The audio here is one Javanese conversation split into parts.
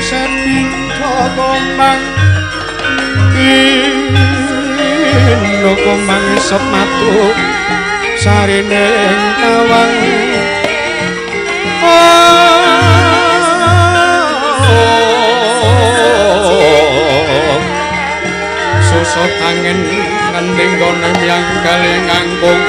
Sepinto komang Pino komang isep matuk sarining tawang. Susut angin ngendi nggone miyang kali ngangkung.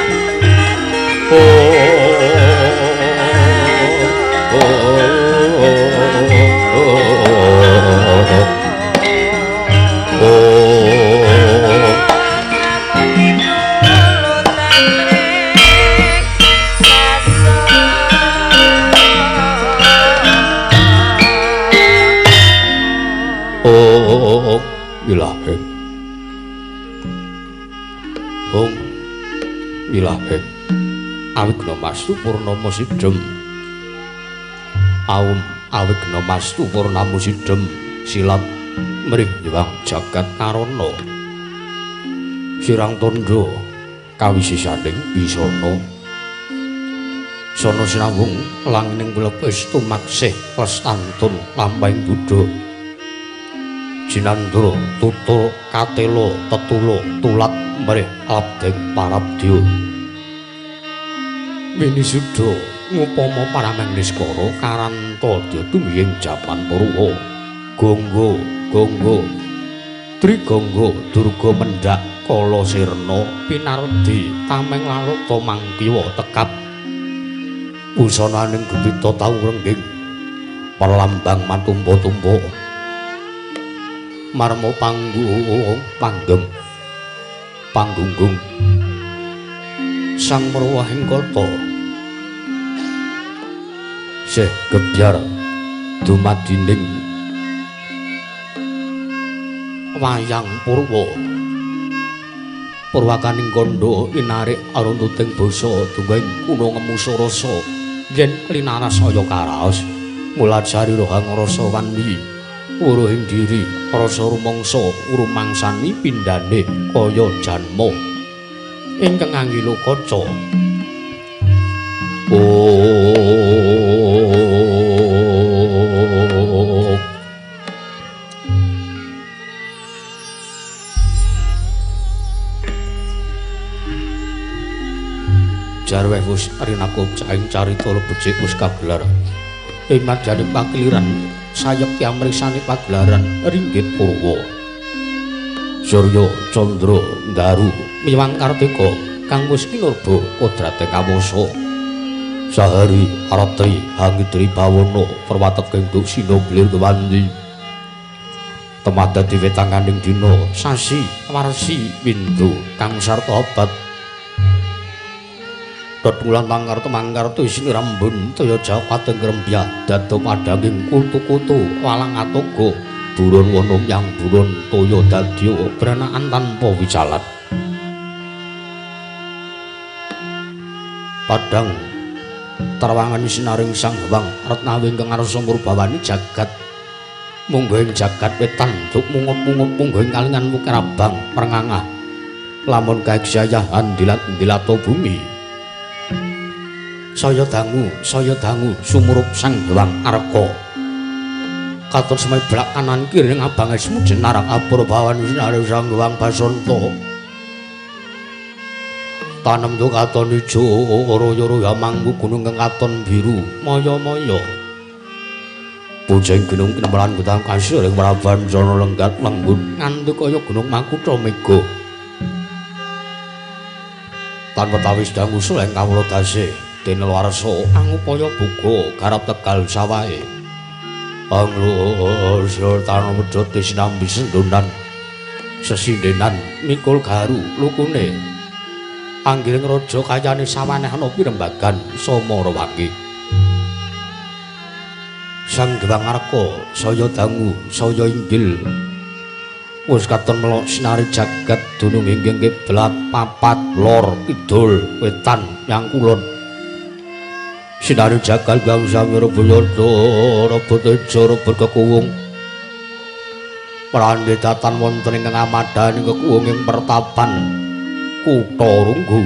Ilaheng Hong ilaheng awigna mastu purnama sidhem aum awigna mastu purnamu sidhem silat mrih nyewang jagat karana sirang tandha kawisisaning bisana sana sinawung langining klepes tumaksih lestantun lampahing buddha jinandra tutul katela tetula tulat mrih labdeng parabdya winisuda ngupama parameng niskara karanta dya tumiying japan purwa gangga gangga trigangga durga mendhak kala sirna pinardi tameng lalata mangkiwa tekap busananing gepita tau rengging perlambang matumpa-tumpa marma panggung panggem panggunggung sang merwahing kota sih gebyar dumadining wayang purwa purwakaning kandha inarik aruntuting basa dungging kuna ngemusa rasa yen linaras saya karaos mulajari rohang rasa wani wuruhing diri rasa rumangsa rumangsani pindhane kaya janma ingkang anggila kaca. Jarweh wis rinakup caing carita becik wis kagelar ing madyaning pakeliran sayekti amriksani pagelaran ringgit purwa Surya Candra Ndaru miwang Kartika kang wis kinurba kodrate kawasa sahari ratri hangidri bawana perwateking duksina blir kewandi temah dadi wetanganing dina sasi warsi windu kang sarta obat tetulan mangkarta mangkarta isine rambun toya jawa ngrembyah dado padanging kutu-kutu walang atoga buron wana yang buron toya dadya branaan tanpa wicalan padang terwangan sinaring sang hewang retnawi ingkang ngarsa murbawani jagat mungguh ing jagat wetan duk mungup-mungup mungguh ing kalingan wukir abang prengangah lamun kaeksayahan dilat-dilata bumi saya dangu sumurup sang Hyang Arka katon semeblak kanan kiri ing abange sumujenarang apurbawan sinare sang Hyang Basanta tanem tu katon ijo ora-ora mangku gunung kang katon biru maya-maya pujeng gunung kinemlan kutang kasir ing Prabancana lenggat lenggut nganti kaya gunung Makutha Mega tanpa tawis dangu suleng kawula dasih dene warsa angupaya buga garap tegal sawahe anglo tanah medhot sinambi sendonan sesindenan mikul garu lukune anggiring raja kayane sawaneh ana pirembagan Samarawangi Sang Hyang Arka saya dangu saya inggil wis katon melok sinari jagat dunung inggih kiblat papat lor kidul wetan yang kulon sinari jagat kang sami rebuyata rebut teja rebut kekuwung prandhedatan wonten ing ngamadhaning kekuwung ing pertapan kutha Runggu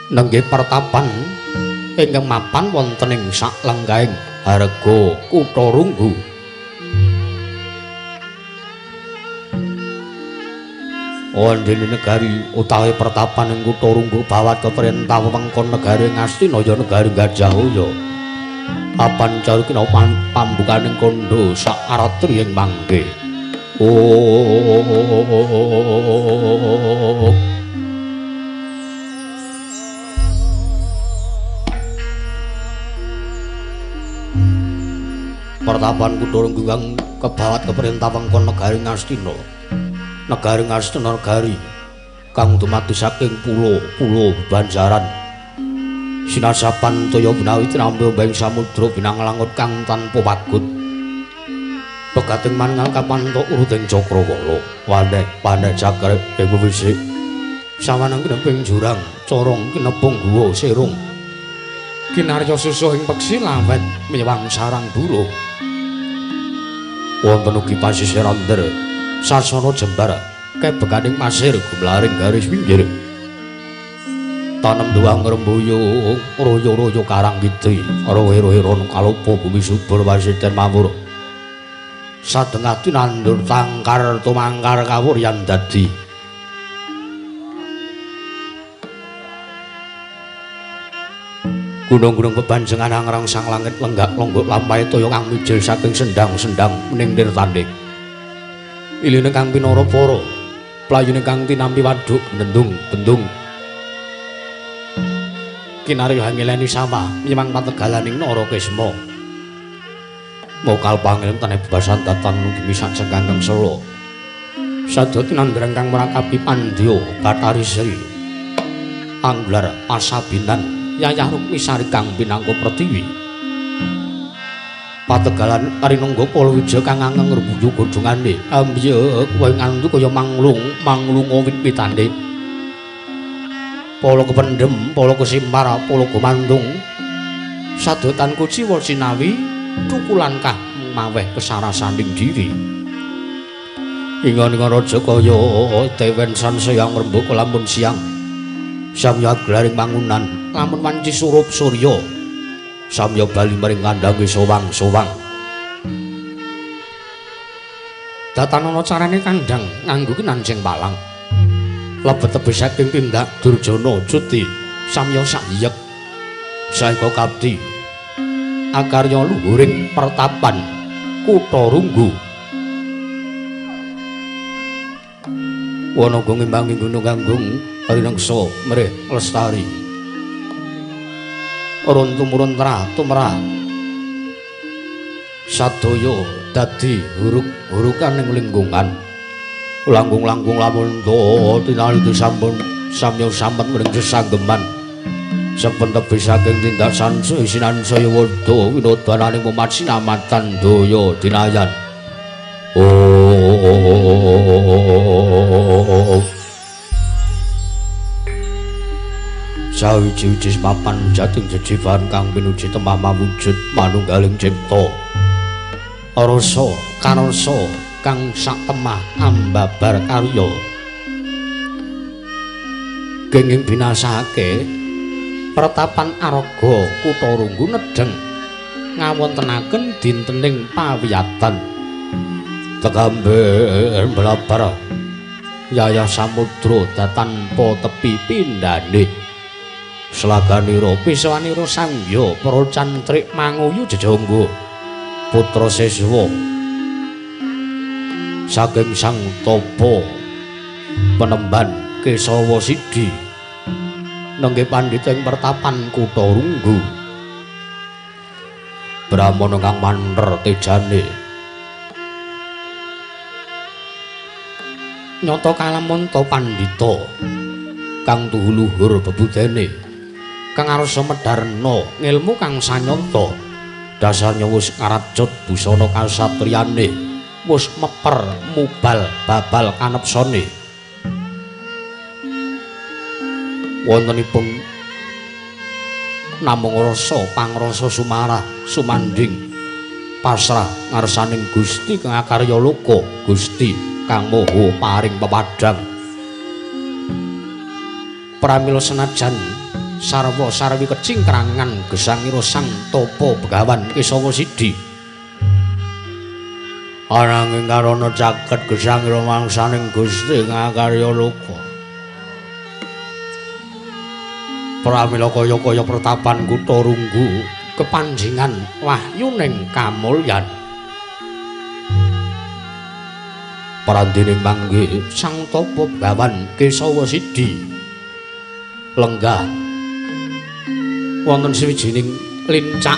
nenggih pertapan Ingkang mapan wonten ing saklengkahing harga Kutha Runggu. Wondene negari utawi pertapan ing Kutha Runggu bawat keperintah wewengkon negari Ngastina ya negari Gajahaya. Papan carukina pambukaning kandha sak aratri ing mangke. Oh. Pertapan Kutha Runggu kang kebawat keperintah wewengkon negari Ngastina. Negari Ngastina negari kang dumadi saking pulo-pulo Banjaran. Sinasapan toya binawi tinampi ombeng samudra binang langut kang tanpa pagut. Pegating mangal kapanto uruting cakrawala. Waneh-waneh jagrek ing wisik. Sawanang kineping jurang, corong kinepung guwa serung. Kinarya susuh ing peksi lawet miwang sarang burung. Wonten ugi pasisir ander, sasana jembar, kebekaning pasir gumlaring garis pinggir. Tanem duang rembuyung, royo-royo karang kidri, rohe-rohe ron kalopo bumi subur wasiten mawur. Sadengah tinandur tangkar tumangkar kawuryan dadi. Gunung-gunung bebanjengan angrangsang langit lenggak longgok lampahe toya kang mijil saking sendang-sendang mening nirtanding. Iline kang pinara para, playune kang tinampi waduk nendung bendung. Kinarya hangeleni sawah nyemang pategalaning Narakesma. Mokal pangilem tanah bebasan datan ugi misak cengkangkang sela. Sadya tinandhang kang merakapi pandya Bathari Sri. Anglar pasabinan Yayah Rukmisari kang pinangka pertiwi. Pategalan rinungga Palawija kang angeng ngrebuyu godhongane. Ambyek wae ngantu kaya manglung, manglunga wit-witane. Pala kependhem, pala kesimpar, pala gumantung. Sadotan kuciwa sinawi tukulan kah maweh kesarasaning diri. Ingon-ingon raja kaya tewen sansaya ngrembaka lamun siang. Samya glaring mangunan lamun wanci surup surya. Samya bali maring kandhange sowang-sowang. Datanana carane kandhang nganggo kinancing palang. Lebet tebih saking tindak Durjana cuti samya sayek saeka kapti akarya luhuring pertapan Kutha Runggu. Wana ngimbangi gunung kanggung rinengsa mrih lestari. Urun tumurun trah tumrah sadaya dadi huruk-hurukan ing lingkungan. Langkung-langkung lamun to tinali sampun samya sampet mring sesanggeman. Sampun tebih saking tindak sansaya sinansaya wada winodananing umat sinamatan daya dinayan. Oh. Sawiji-wiji papan jating jejiban kang pinuji temah mawujud manunggaling cipta. Rasa karasa kang satemah ambabar karya kenging binasake pertapan Arga Kutha Runggu nedheng ngawontenaken dintening pawiyatan. Tegamber blabar yayah samudra datanpa tepi pindhane. Selaganira pisawanira sangya para cantrik manguyu jejangga putra siswa saking Sang Tapa penemban Kesawa Sidi nenggih pandhita ing pertapan Kutha Runggu. Brahmana kang manter tejane nyata kalamunta pandhita kang tuhu luhur bebudene kang arsa medharna ngilmu kang sanyata dasarnya wis ngaracut busana kasatriyane wis meper mubal babal kanepsane. Wontenipun namung rasa pangrasa sumarah sumandhing pasrah ngarsaning Gusti kang akarya loka Gusti kang Maha Paring Pepadhang. Pramila senajan Sarwa sarwi kecingkrangan gesangira Sang Tapa Begawan Kesawa Sidi. Ananging karana caket gesangira mangsaning Gusti ngakarya loka. Pramila kaya-kaya pertapan kutha Runggu kepanjingan wahyuning kamulyan. Parandining manggih Sang Tapa Begawan Kesawa Sidi lenggah wonten sawijining lincak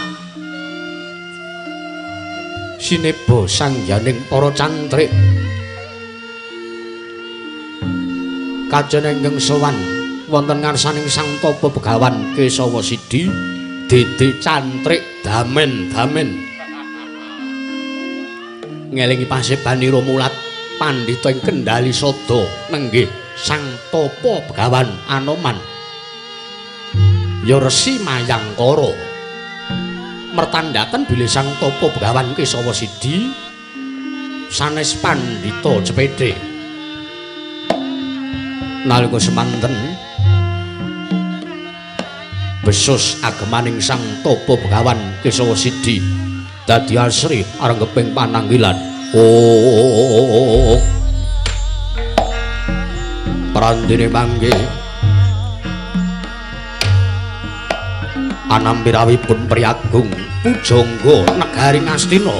sineba sangyaning para cantrik. Kajen ingkang sowan wonten ngarsaning Sang Tapa Begawan Kesawa Sidi dede cantrik damen-damen ngelingi pasebanira mulat pandhita ing Kendali Sada nenggih Sang Tapa Begawan Anoman ya Resi Mayangkara mertandhaken bilih Sang Tapa Begawan Kesawa Sidi sanes pandhita cepete. Nalika semanten besus agemaning Sang Tapa Begawan Kesawa Sidi dadi asri arenggeping pananggilan. Oh, prandene manggih anampirawipun priyagung pujangga negari Ngastina.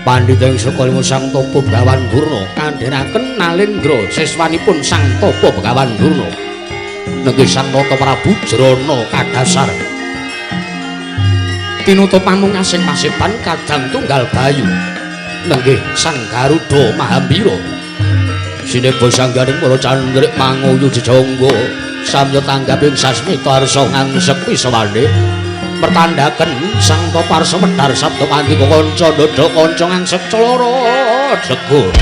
Pandhita ing saka Sang Tapa Begawan Durna kandhanaken Nalendra siswanipun Sang Tapa Begawan Durna nenggih Sang Nata Prabu Jrana kadasar tinutup pamungasing paseban kadang tunggal bayu nenggih Sang Garuda Mahambira. Sineba sangganing para candrik manguyu jejangga samya tanggaping sasmita arsa ngangsek pisawane mertandhaken Sang Tapa arsa medhar sabda pandika kanca ndodha kanca ngangsek celana jegur.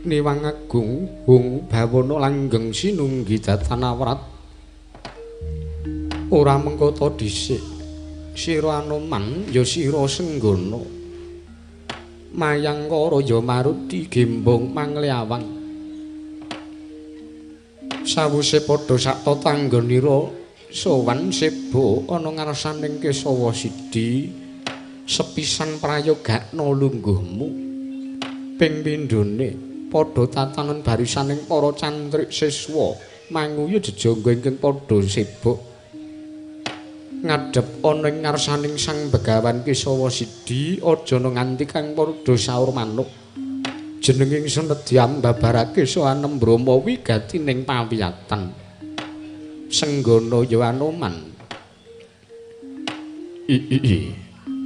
Niwang agung hung bawana langgeng sinunggi datanawrat ora mengkota dhisik sira Anoman ya sira Senggana Mayangkara ya Maruti gembong mangliawang sawuse padha sak tatangganira sowan seba ana ngarsaning Kesawa Sidi sepisan prayogakna lungguhmu ping pindhone padha tatanen barisaning para cantrik siswa manguyu jejangga ingkang padha sibuk ngadhep ana ing ngarsaning Sang Begawan Kesawa Sidi aja nganti kang padha saur manuk jeneng ingsun nedhi ambabarake saha Brahma wigatining pawiyatan Senggana ya Anoman. I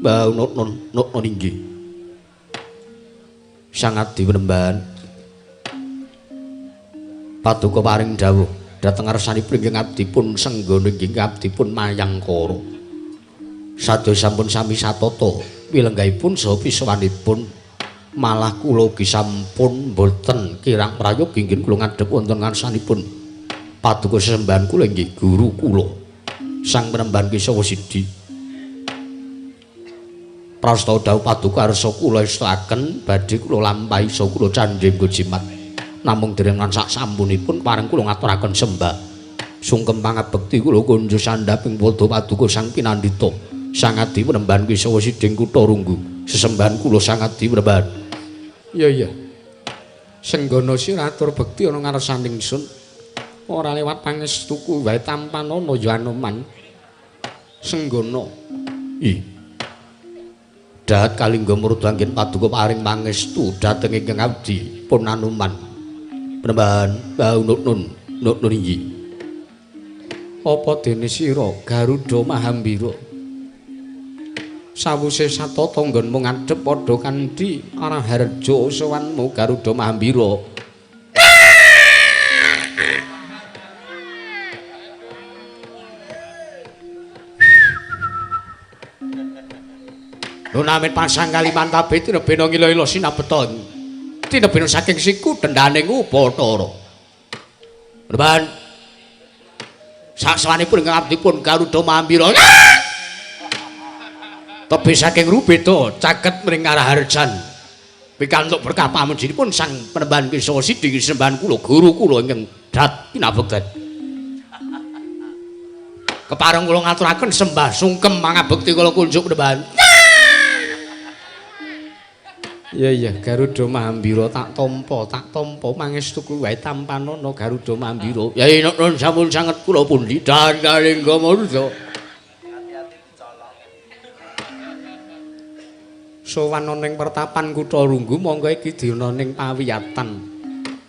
bau non non inggih Sang Adi Penembahan paduka paring dawuh dhateng ngarsanipun ingkang abdipun Senggana inggih abdipun Mayangkara. Sadaya sampun sami satata wilenggahipun saha pisawanipun malah kula ugi sampun boten kirang prayogi inggih kula ngadhep wonten ngarsanipun paduka sesembahan kula inggih guru kula Sang Penemban Kesawa Sidi. Prastawa dawuh paduka arsa kula estakaken badhe kula lampahi saha kula candhe nggo jimat. Namung dereng lan sak sampunipun pareng kula ngaturaken sembah. Sungkem pangabekti kula kunjuk sandhaping padha paduka Sang Pinandita Sang Adi Penemban Kesawa Siding Kutha Runggu. Sesembahan kula Sang Adi Penemban. Iya iya. Senggono sira atur bekti ana ngarsaning ingsun. Ora lewat pangestuku wae tampanana ya Anoman. Senggono. Ih. Dahat kalingga murda anggen paduka paring pangestu dhateng ingkang abdi pun Anoman. Penemban bau nun nun inggih. Apa dene sira Garuda Mahambira? Sawuse satata nggonmu ngadhep padha kanthi Araharja sowanmu Garuda Mahambira. Lunamit pasang Kalimantabe tinebena ngila-ila sinabeta. Tinebena saking siku dendaning Upathara. Penemban saksawanipun ingkang abdipun Garuda Mahambira. Tebih saking rubeda caket mring Araharjan. Pikantuk berkah pamujinipun Sang Penemban Kesawa Sidi sembahan kula guru kula ingkang dat pinabekten. Kepareng kula ngaturaken sembah sungkem mangabekti kula kunjuk Penemban. Iya iya Garuda Mahambira tak tampa mangestuku wae tampanana Garuda Mahambira. Yai nun sampun sanget kula pundi dan kalingga murda. Sowan ana ing pertapan Kutha Runggu monggo iki dina ning pawiyatan.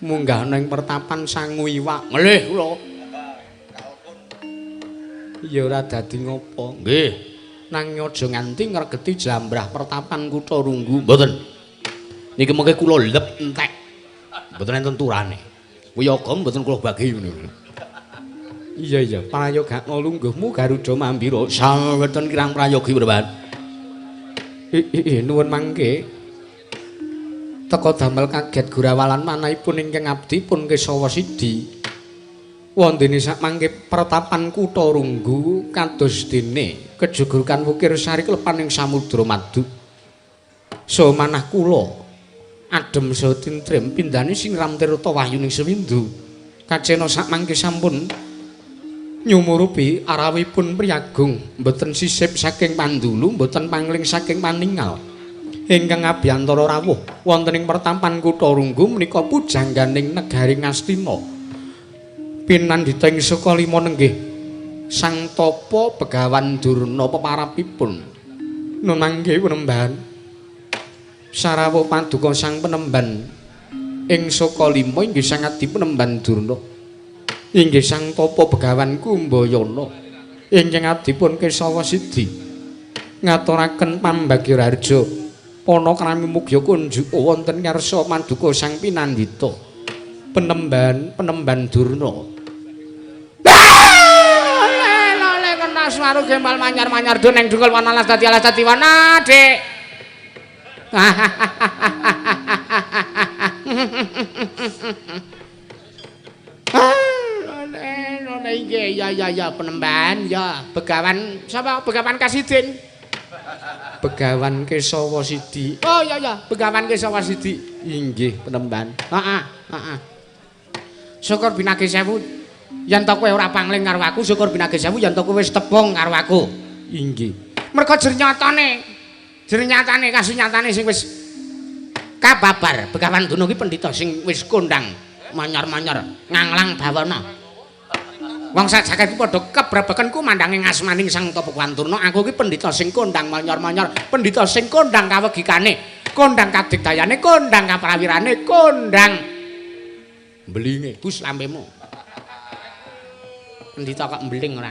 Munggah ana ing pertapan sangu iwak. Ngelih kula. Ya ora dadi ngopo. Nggih. Nanging aja nganti ngregeti jlambrah pertapan Kutha Runggu. Mboten. Niki mengke kula lep entek. Mboten enten turane. Wiyaga mboten kula bagi ngono. Iya iya, prayogakno lungguhmu Garuda Mahambira. Sawetan kirang prayogi Penemban. Nuwun mangke. Teka damel kaget gurawalan manahipun ingkang abdi pun Kesawa Sidi. Wondene sak mangke pertapan Kutha Runggu kados dene kejugurukan wukir sari klepaning samudra madu. Saha manah kula adem saha tintrim pindhane singram tirta wahyuning sewindu. Kacena sak mangke sampun nyumurupi arawipun priyagung mboten sisip saking pandulu mboten pangling saking paningal. Ingkang abiyantara rawuh wonten ing pertampan Kutha Runggu menika pujangganing negari Ngastina. Pinandhita ing saka lima nenggih Sang Tapa Begawan Durna peparapipun. Nun mangke Penemban. Sarawuh paduka Sang Penemban ing saka lima inggih Sang Adi Penemban Durna. Inggih Sang Tapa Begawan Kumbayana. Ingkang adipun Kesawa Sidi ngaturaken pambagya raharja panakrami mugya kunjuk wonten ngarsa paduka Sang Pinandhita Penemban Penemban Durna. Lele kena swaru gembal manyar-manyar do neng dungkul wanalas dadi alas dadi wana, Dik. Lele inggih ya ya ya Penemban ya Begawan sapa Begawan Kasidin. Begawan Kesawa Sidi. Oh ya ya Begawan Kesawa Sidi. Inggih Penemban. Heeh heeh. Syukur binage sewu yen to kowe ora pangling karo aku, syukur binage sewu yen to kowe wis tepung karo aku. Inggih. Mergo jernyatane, jernyatane kasunyatane sing wis kababar Begawan Durna ki pendhita sing wis kondang manyar-manyar nganglang bawana. Wong sak jagat padha kebrebeken ku mandange ngasmaning Sang Tapa Begawan Durna, aku ki pendhita sing kondang manyar-manyar, pendhita sing kondang kawegikane, kondang kadigdayane, kondang kaprawirane, kondang mbelinge bus lambemu. Pendhita kok mbeling ora?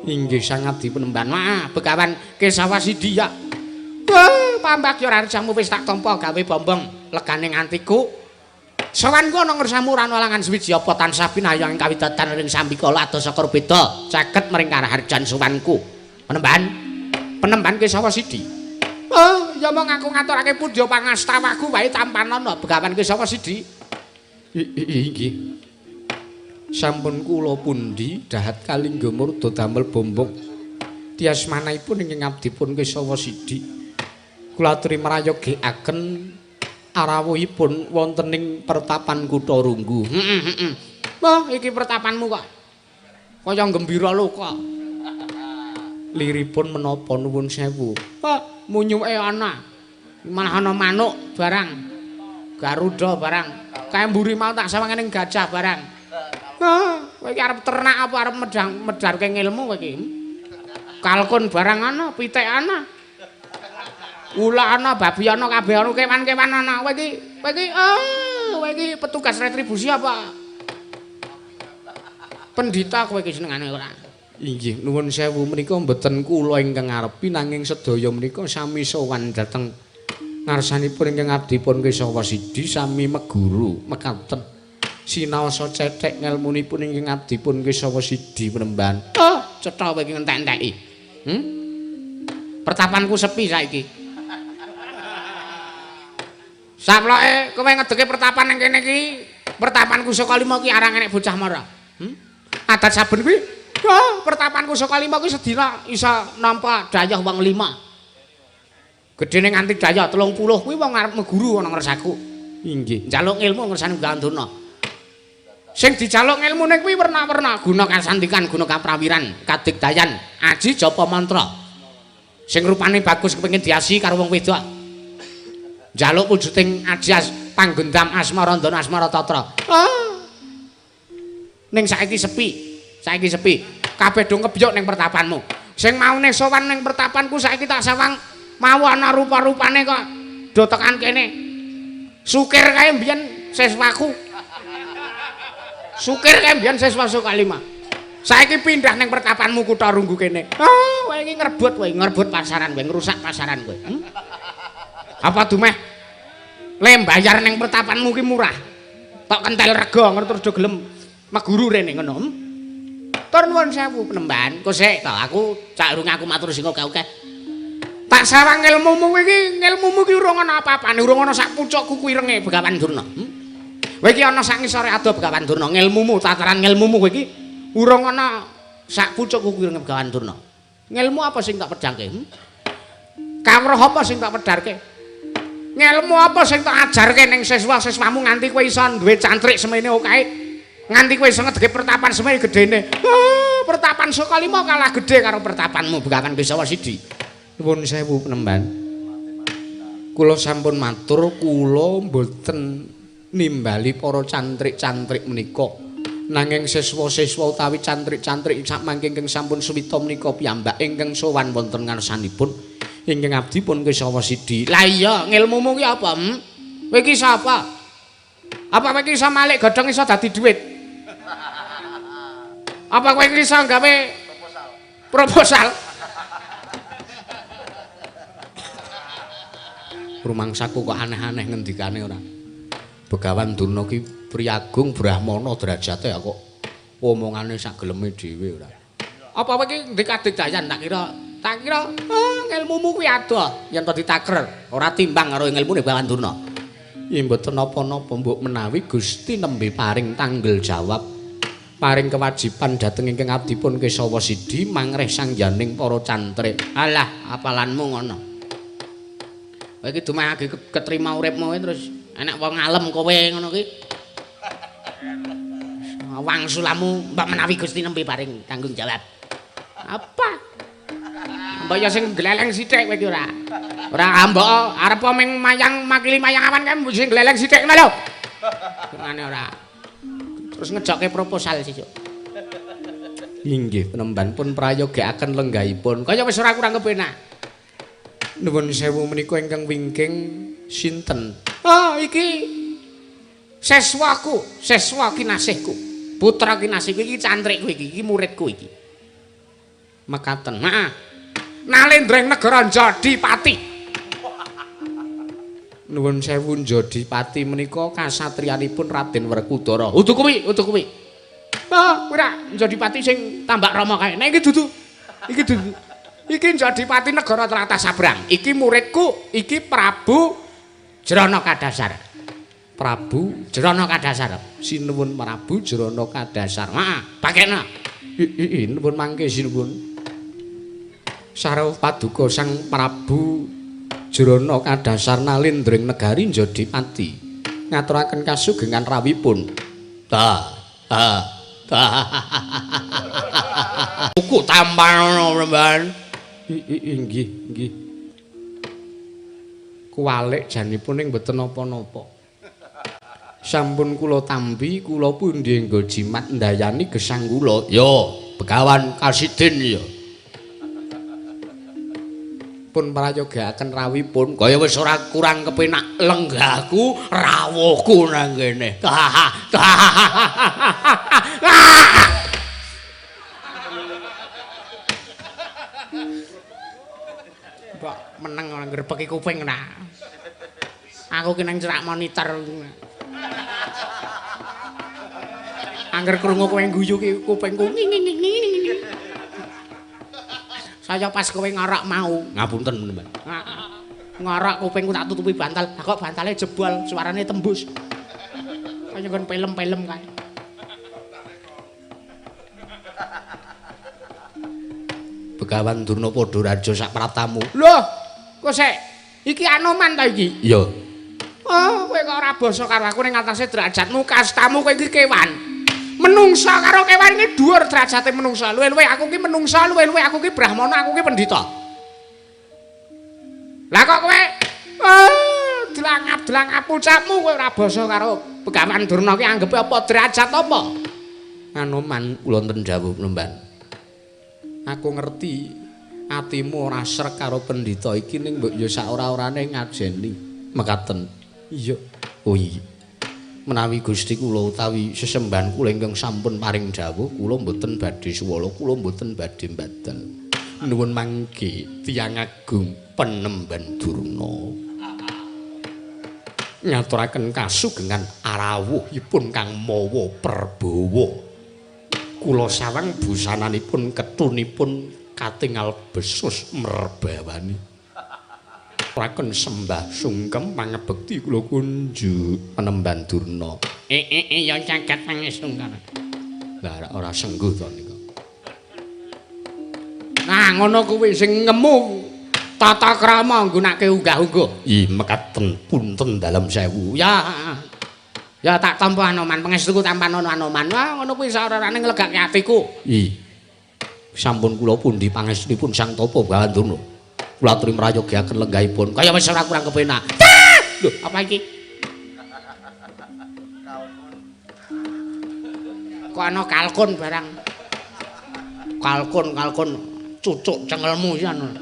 Inggih Sang Adi Penemban. Wah, Begawan Kesawa Sidi ya. Wah, pambagya raharjamu wis tak tampa gawe bombong legane ngantiku. Sowanku ana ngersamu ora ana langan suwiji apa tansah pinayang ing kawidadan ring sambikala adoh saka beda caket mring karaharjan sowanku. Penemban. Penemban Kesawa Sidi. Oh, ya mong aku ngaturake pundya pangastawaku wae tampanana Begawan Kesawa Sidi. Inggih. Sampun kula pundi dahat kalingga murda damel bombong. Tias manahipun ingkang abdipun Kesawa Sidi. Kula aturi mrayogeaken arawuhipun wonten ing pertapan Kutha Runggu. Heeh, heeh. Wah, iki pertapanmu kok kaya gembira loka. Liripun menapa nuwun sewu? Pak, munyuke ana. Malah ana manuk barang. Garuda barang. Kae mburi mau tak sawangane ning gajah barang. Hah, kowe iki arep ternak apa arep medharke ngilmu kowe iki? Kalkun barang ana, pitik ana. Ula ana, babi ana, kabeh ana, kewan-kewan ana. Kowe iki kowe iki petugas retribusi apa? Pendhita kowe iki senengane ora? Inggih, nuwun sewu menika mboten kula ingkang ngarepi nanging sedaya menika sami sowan dhateng ngarsanipun ingkang abdipun Kesawa Sidi sami meguru mekaten. Sinaosa cethek ngelmunipun ingkang abdipun Kesawa Sidi penemban. Oh, cetha kowe iki ngentek-enteki. Pertapanku sepi saiki. Saploke kowe ngedeke pertapan ning kene iki, pertapanku saka 5 iki arang enek bocah mara. Adat saben kuwi, oh, pertapanku saka 5 kuwi sedina isa nampa dayah wong 5. Gedene nganti dayah 30 kuwi wong arep meguru ana ngersaku. Inggih, njaluk ilmu ngersane Begawan Durna. Sing dijaluk ngelmune kuwi werna-werna, guna kasantikan, guna kaprawiran, kadigdayan, aji japa mantra. Sing rupane bagus kepengin diasi karo wong wedok. Njaluk wujuding aji panggendam asmara ndana asmara tatra. Ah. Ning saiki sepi. Saiki sepi. Kabeh do ngebyuk ning pertapanmu. Sing maune sowan ning pertapanku saiki tak sawang mau ana rupa-rupane kok do tekan kene. Sukir kae mbiyen siswaku. Sukir kae mbiyen siswa Sukalima. Saiki pindah ning pertapanmu Kutha Runggu kene. Ah, kowe iki ngrebut kowe, ngrebut pasaran kowe, ngrusak pasaran kowe. Apa dumeh le mbayar ning pertapanmu ki murah. Tok kentel rega ngono terus do gelem meguru rene ngono. Tur nuwun sewu penemban. Kok sik to aku sak urung aku matur sing akeh-akeh. Tak sawang ilmumu iki, ilmumu iki urung ana apa-apane, urung ana sak pucuk kuku irenge Begawan Durna. Kowe iki ana sak ngisore ado Begawan Durna, ngilmumu, tataran ngilmumu kowe iki urung ana sak pucuk kuku irenge Begawan Durna. Ngilmu apa sing tak pedhangke? Kawruh apa sing tak pedharke? Ngilmu apa sing tak ajarke ning siswa-siswamu nganti kowe iso duwe cantrik semene okae? Nganti kowe iso ngedeke pertapan semene gedene. Oh, pertapan Sukalima kalah gedhe karo pertapanmu Begawan Kesawa Sidi. Nuwun sewu penemban. Kula sampun matur kula mboten nimbali para cantrik-cantrik menika. Nanging siswa-siswa utawi cantrik-cantrik sakmangke ingkang sampun suwita menika piyambak ingkang sowan wonten ngarsanipun ingkang abdipun Kesawa Sidi. Lah iya, ngilmumu ki apa? Kowe iki sapa? Apa kowe iki iso malik godhong iso dadi dhuwit? Apa kowe iki iso gawe proposal? Rumangsaku kok aneh-aneh ngendikane ora. Begawan Durna ki priyagung brahmana derajate kok omongane sak geleme dhewe ora. Apa kowe iki ndek-kadigdayan tak kira ngilmumu kuwi adoh yen to ditakrer ora timbang karo ngilmune Begawan Durna. Yen mboten napa-napa mbok menawi Gusti nembe paring tanggel jawab paring kewajiban dhateng ingkang abdipun Kesawa Sidi mangreh sangyaning para cantrik. Alah, apalanmu ngono. Kowe iki dumeh ketrima uripmu terus enek wong alem kowe ngono ki. Wangsulamu mbok menawi Gusti nembe paring tanggung jawab. Apa? Mbok ya sing gleleng sithik kowe iki ora. Ora mbok arep ming mayang makili mayang awan kae sing gleleng sithik ngono lho. Ngene ora. Terus ngejokke proposal sesuk. Inggih, penemban pun prayogaaken lenggahipun. Kaya wis ora kurang kepenak. Nuwun sewu menika ingkang wingking sinten? Oh, iki siswaku, siswa kinasihku. Putra kinasihku iki cantrikku iki, iki muridku iki. Mekaten. Heeh. Nalendra ing negara Jodipati. Nuwun sewu Jodipati menika kasatriyanipun Raden Werkudara. Udu kuwi, udu kuwi. Oh, ora Jodipati sing Tambak Rama kae. Nek iki dudu. Iki dudu. Iki Jodipati negara tlatah Sabrang. Iki muridku, iki Prabu Jrana Kadasar. Prabu Jrana Kadasar. Sinuwun Prabu Jrana Kadasar. Heeh, pakena. Nuwun mangke sinuwun. Sarwa paduka Sang Prabu Jrana Kadasar nalindring negari Jodipati. Ngaturaken kasugengan rawuhipun. Ta ta ta. Kuku tampanono Mban. Inggih, nggih. Kuwalik janipun ning mboten napa-napa. Sampun kula tampi, kula pundi nggo jimat ndayani gesang kula. Yo, Begawan Kasidin ya. Pun prayogaaken rawuhipun kaya wis ora kurang kepenak lenggahku, rawuhku nang kene. Mbok meneng ora ngrebeki kuping nah. Aku ki nang cerak monitor. Angger krungu kowe guyu ki kupingku nging. Saya pas kowe ngorok mau. Ngapunten Mbak. Ngorok kupingku tak tutupi bantal. Lah kok bantale jebol, suarane tembus. Kaya nggon film-film kae. Begawan Durna padha raja sak pratamu. Loh, kok sik iki Anoman ta iki? Iya. Oh, kowe kok ora basa karo aku ning atase derajatmu, kastamu kowe iki kewan. Menungsa karo kewan iki dhuwur derajate menungsa. Luwih-luwih aku ki menungsa, luwih-luwih aku ki brahmana, aku ki pendhita. Lah kok kowe delangap-delangap ucapmu kowe ora basa karo Begawan Durna ki anggepe apa derajat apa? Anoman kula enten dawuh Mban. Aku ngerti atimu ora srek karo pendhita iki ning mbok ya sak ora-orane ngajeni. Mekaten. Iya. Oh iya. Menawi Gusti kula utawi sesembahan kula ingkang sampun paring dawuh, kula mboten badhe suwala, kula mboten badhe mbadal. Nuwun mangke tiyang agung Penemban Durna. Ngaturaken kasugengan arawuhipun kang mawa perbawa. Kula sawang busananipun ketunipun katingal besus merbawani. Aturaken sembah sungkem pangebekti kula kunjuk Penemban Durna. Ya caket pangestu karo. Lah ora sengguh to nika. Nah ngono kuwi sing ngemu tata krama nggunake unggah-ungguh. Ih mekaten punten dalem sewu. Ya. Ya tak tampa Anoman, pangestuku tampan ana Anoman. Wah ngono kuwi saorane nglegake atiku. Ih. Sampun kula pundi pangestunipun Sang Tapa Begawan Durna. Kula aturi mrayogiaken lenggahipun. Kaya wis ora kurang kepenak. Lho, apa iki? Kok ana kalkun barang. Kalkun cucuk cengelmu jan.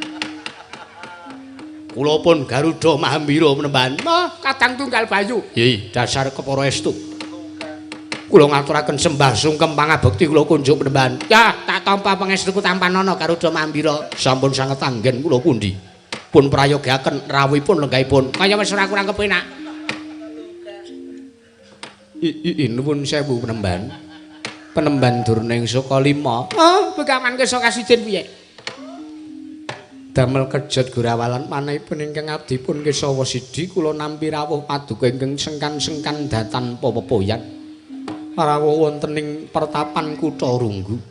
Kula pun Garuda Mahambira Penemban. Oh, kadang tunggal bayu. Nggih, dasar kepara estu. Kula ngaturaken sembah sungkem pangabekti kula kunjuk Penemban. Ya, tak tampa pangestuku tampanana Garuda Mahambira. Sampun sanget anggen kula pundi. Pun prayogaken rawuhipun lenggahipun. Kaya wis ora kurang kepenak. Nuwun sewu Penemban. Penemban Durna ing Saka 5. Oh, Begawan Kesa Kasidin piye? Damel kejot gurawalan manahipun ingkang abdipun Kesawa Sidi kula nampi rawuh paduka ingkang sengkan-sengkan datan pepepoyan. Rawuh wonten ing pertapan kutha Runggu.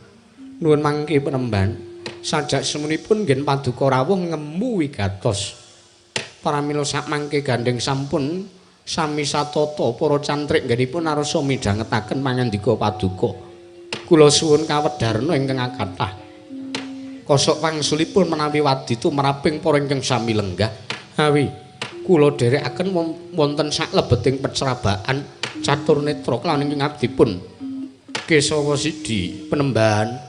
Nuwun mangke Penemban. Sajak semunipun ngen paduka rawuh ngemu wigatos. Pramila sakmangke gandheng sampun sami satata para cantrik nggenipun arsa midhangetaken pangandika paduka. Kula suwun kawedharna ingkang kathah. Kosok wangsulipun menawi wadi tumraping para ingkang sami lenggah. Awi kula dherekaken wonten saklebeting pecrabaan catur netra kelawan ingkang abdipun Kesawa Sidi Penemban.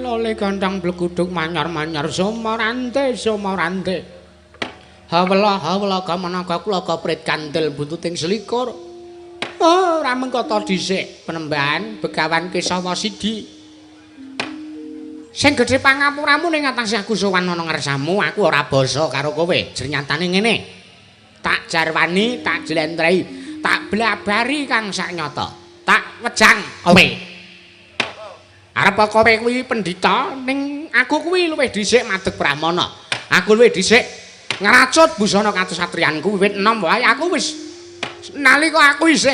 Lole lole gandang bleguduk manyar-manyar somorante somorante. Hawela hawela gamanaka kula kaprit kandel buntuting selikur. Oh, ora mengko ta dhisik Penemban Begawan Kesawa Sidi. Sing gedhe pangapuramu ning atase aku sowan ana ngarsamu, aku ora basa karo kowe. Jernyatane ngene. Tak jarwani, tak jlentrehi, tak blabari kang sak nyata. Tak wejang kowe. Arep kowe kuwi pendhita ning Aku kuwi luwih dhisik madeg Brahmana. Aku luwih dhisik ngracut busana kasatriyanku wiwit enom wae aku wis nalika aku isih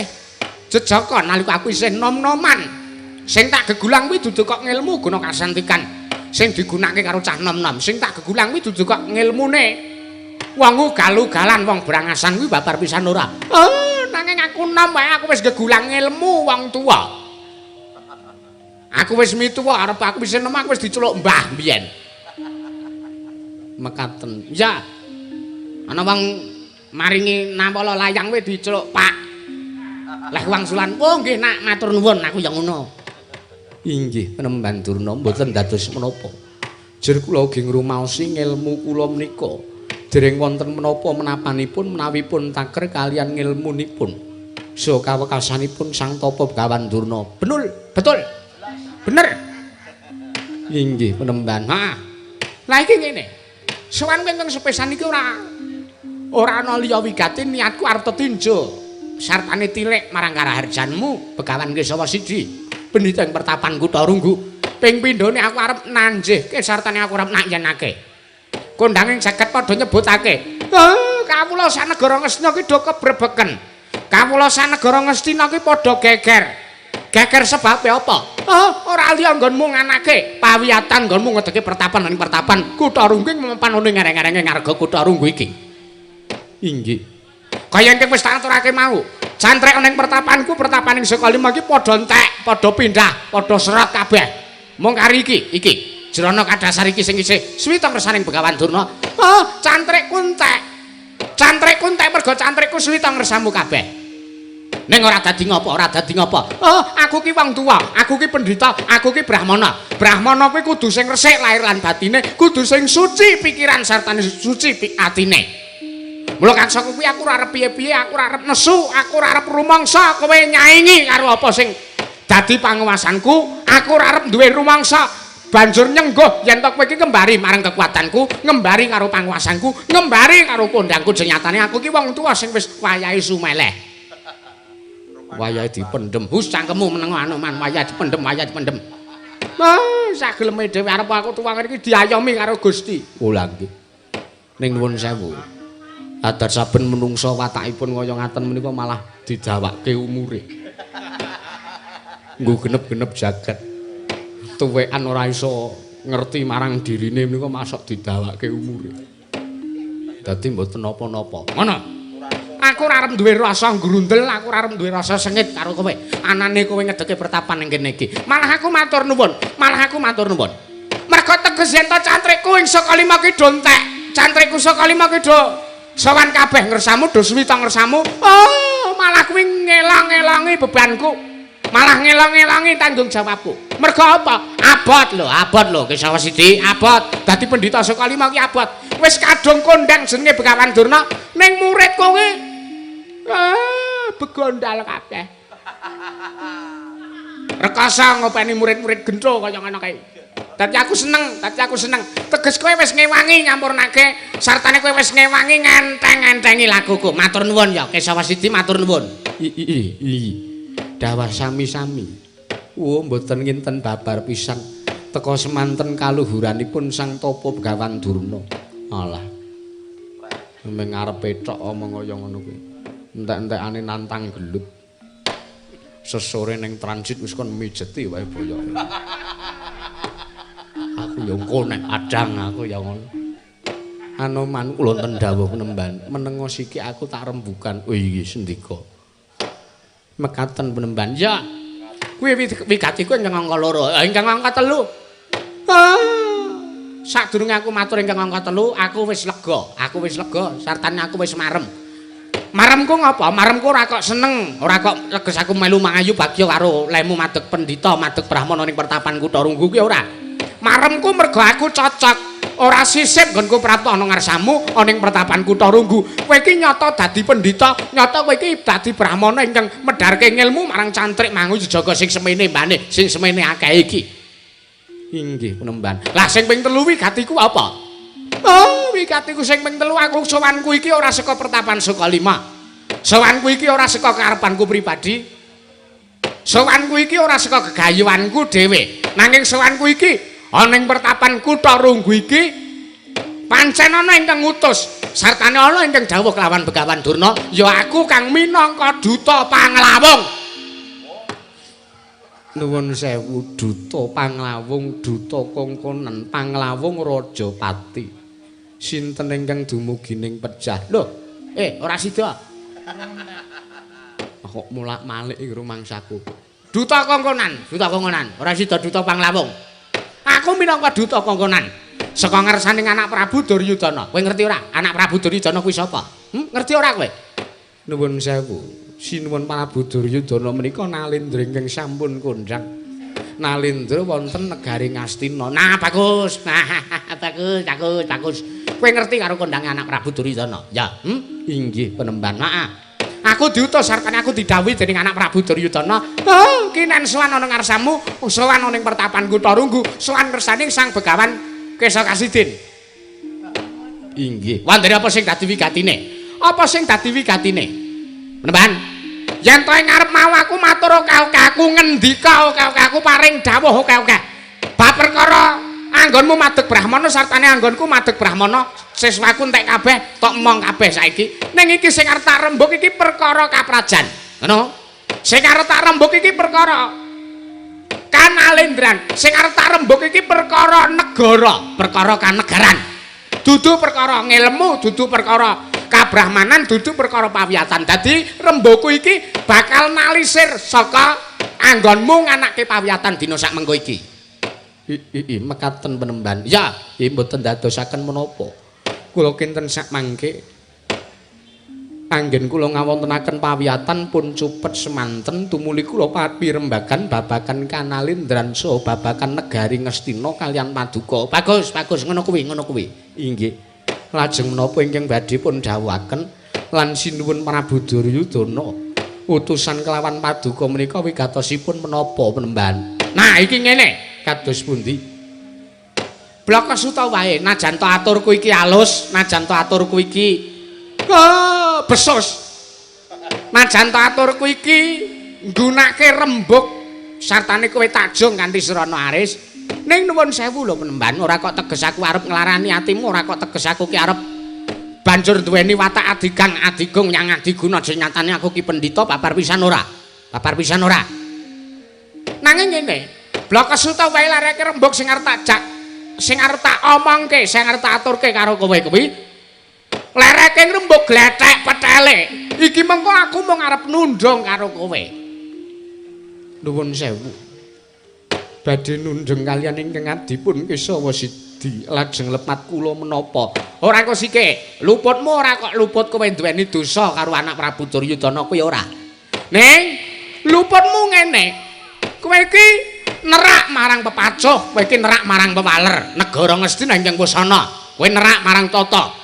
jejaka, nalika aku isih nom-noman. Sing tak gegulang kuwi dudu kok ngilmu guna kasantikan sing digunakake karo cah nom-nom. Sing tak gegulang kuwi dudu kok ngilmune wong ugal-ugalan, wong brangasan kuwi babar pisan ora. Oh, nanging aku nom wae aku wis gegulang ngilmu wong tuwa. Aku wis mituwa arep aku wis enom aku wis diceluk mbah mbiyen. Mekaten. Ya. Ana wong maringi nawala layang kuwi diceluk Pak. Leh wangsulan, "Oh nggih nak, matur nuwun, aku ya ngono." Inggih, Penemban Durna mboten dados menapa. Jer kula ugi ngrumaosi ngelmu kula menika. Dereng wonten menapa menapanipun menawi pun taker kalian ngelmunipun. So kawekasanipun Sang Tapa Begawan Durna. Benul, betul. Bener. Inggih, Penemban. Ha. Lah iki ngene. Sowan kowe ingkang sepisan iki ora ora ana liya wigati niatku arep tetinjo sartane tilik marang karaharjanmu Begawan Kesawa Sidi. Pendhita ing pertapan Kutha Runggu. Ping pindhone aku arep nanjihke sartane aku arep nakyenake. Kondanging jagat padha nyebutake. Ah, kawula sanegara Ngastina ki do kebrebeken. Kawula sanegara Ngastina ki padha geger. Geger sebabe apa? Oh, ora liya nggonmu nganake pawiyatan nggonmu ngedeke pertapan ing pertapan Kutha Runggu mepan ono ngereng-ngerenge ngarga Kutha Runggu iki. Inggih. Kaya ingkang wis tak aturake mau. Cantrek ana ing pertapanku, pertapaning saka lima iki padha entek, padha pindah, padha serat kabeh. Mung kari iki, iki jrono kadasar iki sing isih suwita ngersaning Begawan Durna. Oh, cantrikku entek. Cantrikku entek mergo cantrikku suwita ngersamu kabeh. Ning ora dadi ngopo, ora dadi ngopo. Oh, aku ki wong tuwa, aku ki pendhita, aku ki brahmana. Brahmana kuwi kudu sing resik lahir lan batine, kudu sing suci pikiran sartane suci atine. Mula kaksaku kuwi aku ora arep piye-piye, aku ora arep nesu, aku ora arep rumangsa kowe nyaingi karo apa sing dadi panguwasanku, aku ora arep duwe rumangsa banjur nyengguh yen to kowe iki kembari marang kekuatanku, ngembari karo panguwasanku, ngembari karo kondangku. Nyatane aku ki wong tuwa sing wis wayahe sumeleh. Wayahe dipendhem. Hus cangkemmu meneng Anoman, wayahe dipendhem, wayahe dipendhem. Ah, sageleme dhewe arep aku tuwa ngene iki diayomi karo Gusti. Oh lha nggih. Ning nuwun sewu. Adat saben menungsa watakipun kaya ngaten menika malah didawake umure. Nggo genep-genep jagat. Tuwekan ora iso ngerti marang dirine menika masok didawake umure. Dadi mboten napa-napa. Ngono. Aku ora arep duwe rasa grundel, aku ora arep duwe rasa sengit karo kowe. Anane kowe ngedeke pertapan ing kene iki. Malah aku matur nuwun, malah aku matur nuwun. Mergo teges yen to cantrikku ing saka lima ki do entek. Cantrikku saka lima ki do sowan kabeh ngersamu, do suwita ngersamu. Oh, malah kuwi ngelang-elangi bebanku. Malah ngelang-elangi tanggung jawabku. Mergo apa? Abot lho, abot lho Kesawa Sidi, abot. Dadi pendhita saka lima ki abot. Wis kadung kondang jenenge Begawan Durna ning murid kowe. Ah, begondal kabeh. Rekasa ngopeni murid-murid gentho kaya ngono kae. Dadi aku seneng, dadi aku seneng. Teges kowe wis ngewangi nyampurnake, sartane kowe wis ngewangi ngenteng-entengi laguku. Matur nuwun ya Kesawa Sidi, matur nuwun. I. Dawah sami-sami. Oh, mboten nginten babar pisan. Teka semanten kaluhuranipun Sang Tapa Begawan Durna. Alah. Meng ngarepe tok omong kaya ngono kuwi. Entek-entekane nantang gelut. Sesore ning transit wis kon mijeti wae boyoke. Aku ya engko nek padang aku ya ngono. Anoman kula wonten dawuh penemban, menengo siki aku tak rembukan. Oh iya sendika. Mekaten penemban. Ya. Kuwi wigatiku ingkang angka 2, ingkang angka 3. Ah, sadurunge aku matur ingkang angka 3, aku wis lega, aku wis lega, sartane aku wis marem. Maremku ngapa? Maremku ora kok seneng, ora kok leges aku melu mangayu bagya karo lemu madeg pendhita, madeg brahmana ning pertapan Kutha Runggu kuwi ora. Maremku mergo aku cocok, ora sisip nggonku prapta ana ngarsamu ana ning pertapan Kutha Runggu. Kowe iki nyata dadi pendhita, nyata kowe iki dadi brahmana ingkang medharke ngilmu marang cantrik mangu jaga sing semene mbane, sing semene akeh iki. Inggih penemban. Lah sing ping 3 wigatiku apa? Oh, wigatiku sing ping 3 aku sowanku iki ora saka pertapan Sukalima. Sowanku iki ora saka karepanku pribadi. Sowanku iki ora saka gegayuhanku dhewe. Nanging sowanku iki Ana ing pertapan Kutha Runggu iki pancen ana ingkang ngutus sartane ana ingkang dawuh kelawan Begawan Durna, ya aku kang minangka duta panglawung. Nuwun sewu, duta panglawung, duta kongkonen panglawung Rajapati. Sinten ingkang dumugi ning pejah? Lho, ora sida. Kok mulak-malik iki rumangsaku. Duta kongkonan, duta kongkonan, ora sida duta panglawung. Aku minangka duta kongkonan. Saka ngersaning anak Prabu Duryudana. Kowe ngerti ora? Anak Prabu Duryudana kuwi sapa? Ngerti ora kowe? Nuwun sewu. Sinuwun Prabu Duryudana menika nalendra ingkang sampun kondhang. Nalendra wonten negari Ngastina. Nah, bagus. Bagus, bagus, bagus. Kowe ngerti karo kondange anak Prabu Duryudana? Ya, Inggih, penemban. Heeh. Aku diutus sartane aku didhawuhi dening anak Prabu Duryudana. Oh, kinen sowan ana ngarsamu, sowan ana ing pertapan Kutha Runggu, sowan ngersaning Sang Begawan Kesa Kasidin. Inggih. Wandene apa sing dadi wigatine? Apa sing dadi wigatine? Penemban. Yen to ing ngarep mau aku matur oke-oke, aku ngendika oke-oke, aku paring dawuh oke-oke. Bab perkara anggonmu madeg brahmana sartane anggonku madeg brahmana, siswaku entek kabeh, tok emong kabeh saiki. Ning iki sing arep tak rembug iki perkara kaprajan. Ngono. Sing arep tak rembug iki perkara kanalendran. Sing arep tak rembug iki perkara negara, perkara kanegaran. Dudu perkara ngilmu, dudu perkara kabrahmanan, dudu perkara pawiyatan. Dadi rembugku iki bakal nalisir saka anggonmu nganake pawiyatan dina sak mengko iki. I mekaten penemban. Ya, mboten dadosaken menapa. Kula kinten sak mangke anggen kula ngawontenaken pawiyatan pun cupet semanten tumuli kula papirembagan babagan kanalindran saha babagan negari Ngastina kalian paduka. Bagus, bagus, ngono kuwi, ngono kuwi. Inggih. Lajeng menapa ingkang badhe pun dawuhaken lan sinuwun Prabu Duryudana utusan kelawan paduka menika wigatosipun menapa penemban? Nah, iki ngene. Kados pundi? Blaka suta wae, najan to aturku iki alus, najan to aturku iki besus. Najan to aturku iki nggunake rembug sartane kowe tajung kanthi srana aris. Ning nuwun sewu lho penemban, ora kok teges aku arep nglarani atimu, ora kok teges aku ki arep banjur duweni watak adigang adigung yang adiguna, nyatane aku ki pendhita babar pisan ora. Babar pisan ora. Nanging ngene, Blaka suta wae lareke rembug sing arep tak jak, sing arep tak omongke, sing arep tak aturke karo kowe kuwi. Lereke rembug glethek petele. Iki mengko aku mung arep nundung karo kowe. Nuwun sewu. Badhe nundung kalian ingkang adipun Kesawa Sidi, lajeng lepat kula menapa? Ora kok sike, luputmu ora kok luput kowe duweni dosa karo anak Prabu Duryudana kuwi ora. Ning luputmu ngene. Kowe iki nerak marang pepacuh, kowe iki nerak marang pewaler, negara Ngastina ingkang wusana. Kowe nerak marang tata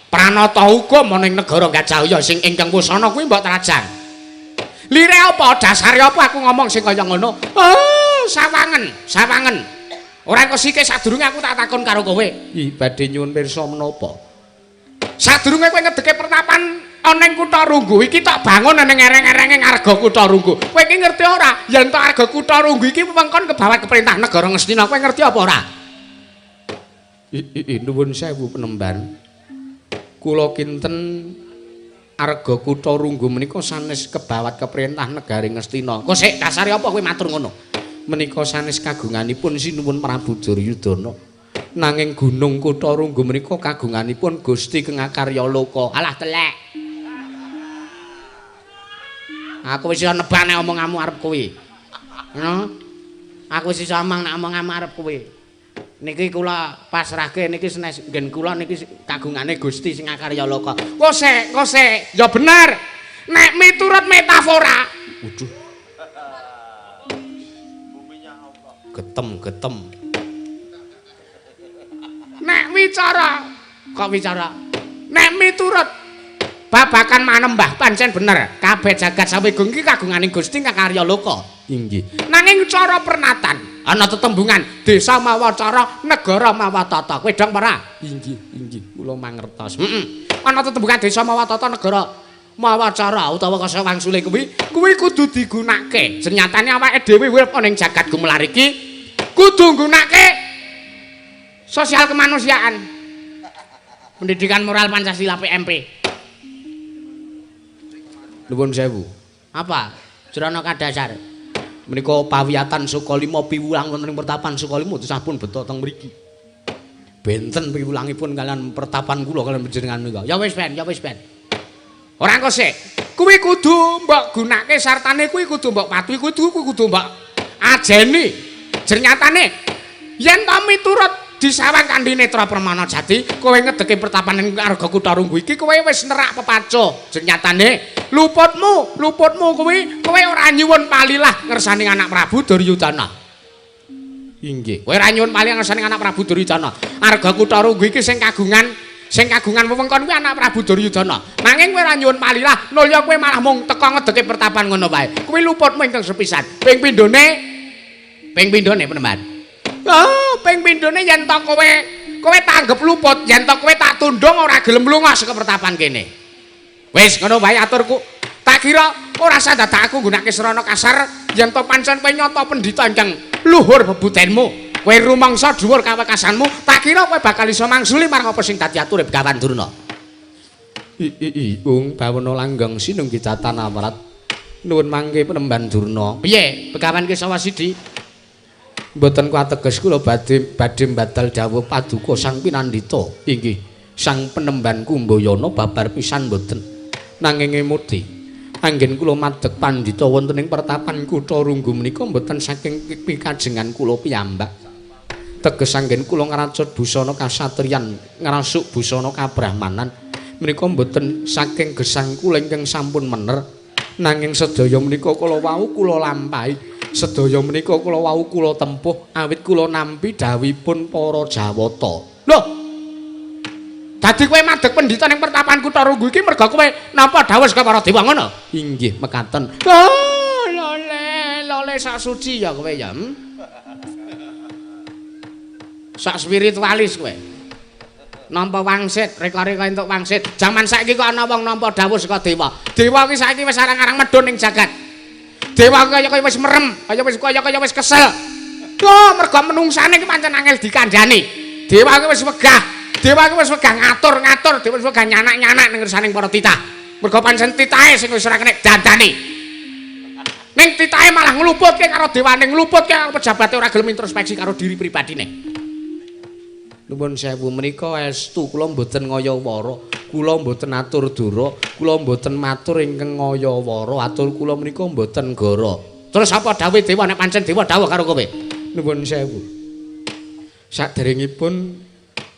pranata hukum ana ing negara Gajahaya sing ingkang wusana kuwi mbok trajang. Lire apa? Dasare apa aku ngomong sing kaya ngono? Oh, sawangen, sawangen. Ora kok sike sadurunge aku tak takon karo kowe. Ih, badhe nyuwun pirsa menapa? Sadurunge kowe ngedeke pertapan ana ing Kutha Runggu iki tak bangun ning ereng-erenge ngarga Kutha Runggu. Kowe iki ngerti ora yen to arga Kutha Runggu iki wewengkon kebawah keperintah negara Ngastina? Kowe ngerti apa ora? I nuwun sewu penemban. Kula kinten arga Kutha Runggu menika sanes kebawat keperintah negari Ngastina. Kok sik dasare apa kowe matur ngono? Menika sanes kagunganipun Sinuwun Prabu Duryudana. Nanging gunung Kutha Runggu menika kagunganipun Gusti Kang Akarya Loka. Alah telek. Aku wis iso nebak nek omonganmu arep kuwi. Ngono. Aku wis iso omong nek omonganmu arep kuwi. Niki kula pasrahke niki senes nggen kula niki kagungane Gusti sing Akarya Loka. Kok sik, kok sik. Ya bener. Nek miturut metafora. Waduh. Getem-getem. Nek wicara, kok wicara? Nek miturut babakan manembah pancen bener. Kabeh jagat sawigung iki kagungane Gusti Kang Karya Loka. Inggih. Nanging cara pernatan ana tetembungan desa mawa cara, negara mawa tata. Kowe dong ora? Inggih, inggih, kula mangertos. Heeh. Ana tetembungan desa mawa tata, negara mawa cara utawa kasa wangsule kuwi, kuwi kudu digunakake. Senyatane awake dhewe urip ana ing jagat gumelar iki kudu nggunakake Sosial kemanusiaan. Pendidikan moral Pancasila PMP. Nuwun sewu. Apa? Jrono kadasar. Menika pawiyatan Sukalima piwulang wonten ing pertapan Sukalima sampun beto teng mriki. Benten piwulangipun kalian pertapan kula kalian panjenengan menika. Ya wis ben, ya wis ben. Ora engko sik. Kuwi kudu mbok gunake sartane kuwi kudu mbok patuhi kudu kuwi kudu mbok ajeni. Jernyatane yen to miturut disawang kanthi netra permana jati, kowe ngedeki pertapan ing Arga Kutha Runggu iki kowe wis nerak pepaco. Jernyatane luputmu, luputmu kuwi kowe ora nyuwun palilah ngersani anak Prabu Duryudana. Inggih. Kowe ora nyuwun palilah ngersani anak Prabu Duryudana. Arga Kutha Runggu iki sing kagungan wewengkon kuwi anak Prabu Duryudana. Nanging kowe ora nyuwun palilah, nulya kowe malah mung teka ngedeki pertapan ngono wae. Kuwi luputmu ingkang sepisan. Ping pindhone penemban. Oh, ping pindhone yen to kowe tanggep luput, yen to kowe tak tundung ora gelem lunga saka pertapan kene. Wis ngono wae aturku. Tak kira ora usah dadak aku nggunakake srana kasar yen to pancen kowe nyata pendhita ingkang luhur bebutenmu. Kowe rumangsa dhuwur kawekasanmu, tak kira kowe bakal iso mangsuli marang apa sing dadi ature Begawan Durna. I ung bawana langgeng sinung dicatan amrat. Nuwun mangke penemban Durna. Piye Begawan Kesawa Sidi? Mboten kuateges kula badhe mbadal dawuh paduka Sang Pinandita. Inggih, Sang Penemban Kumbayana babar pisan mboten. Nanging emuti anggen kula madeg pandhita wonten ing pertapan Kutha Runggu menika mboten saking pikajengan kula piyambak. Teges anggen kula ngracut busana kasatriyan, ngrasuk busana kabrahmanan menika mboten saking gesang kula ingkang sampun mener. Nanging sedaya menika kula wau kula lampahi, sedaya menika kula wau kula tempuh awit kula nampi dawuhipun para Jawata. Lho. Dadi kowe madeg pendhita ning pertapan Kutha Runggu iki merga kowe nampa dawuh saka para dewa ngono? Inggih, mekaten. Oh, lole, lole sak suci ya kowe ya. Sak spiritualis kowe. Nampa wangsit, reka-reka entuk wangsit. Jaman saiki kok ana wong nampa dawuh saka dewa. Dewa ki saiki wis arang-arang medhun ning jagat. Dewa kaya kaya wis merem, kaya wis kaya wis kesel. Lho, mergo menungsane ki pancen angel dikandhani. Dewa ki wis wegah. Dewa ki wis wegah ngatur-ngatur, dewa wis wegah nyanak-nyanak ning ngersaning para titah. Mergo pancen titahe sing wis ora kena dandani. Ning titahe malah ngluputke karo dewane, ngluputke karo pejabate ora gelem introspeksi karo diri pribadine. Nuwun sewu menika estu kula mboten ngayawara, kula mboten atur dura, kula mboten matur ingkang ngayawara, atur kula menika mboten gara. Terus apa dawuhe dewa nek pancen dewa dawuh karo kowe? Nuwun sewu. Saderengipun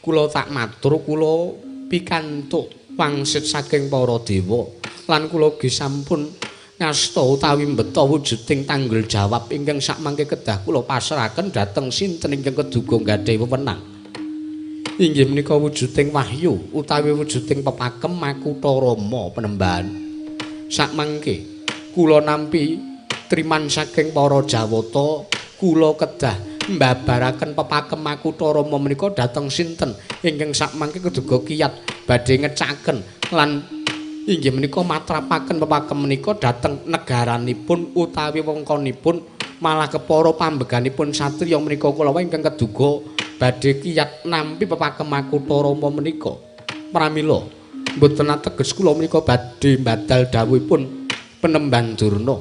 kula tak matur, kula pikantuk wangsit saking para dewa lan kula ugi sampun ngasta utawi mbeta wujuding tanggul jawab ingkang sakmangke kedah kula pasrahaken dhateng sinten ingkang keduga gadhahi wewenang. Inggih menika wujuding wahyu utawi wujuding pepakem Makutha Rama penemban. Sakmangke kula nampi triman saking para Jawata, kula kedah mbabaraken pepakem Makutha Rama menika dhateng sinten ingkang sakmangke keduga kiyat badhe ngecaken lan inggih menika matrapaken pepakem menika dhateng negaranipun utawi wewengkonipun malah kepara pambeganipun satriya menika kula ingkang keduga badhe kiyat nampi pepakem Makutha Rama menika. Pramila mboten ateges kula menika badhe mbadal dawuhipun Penemban Durna.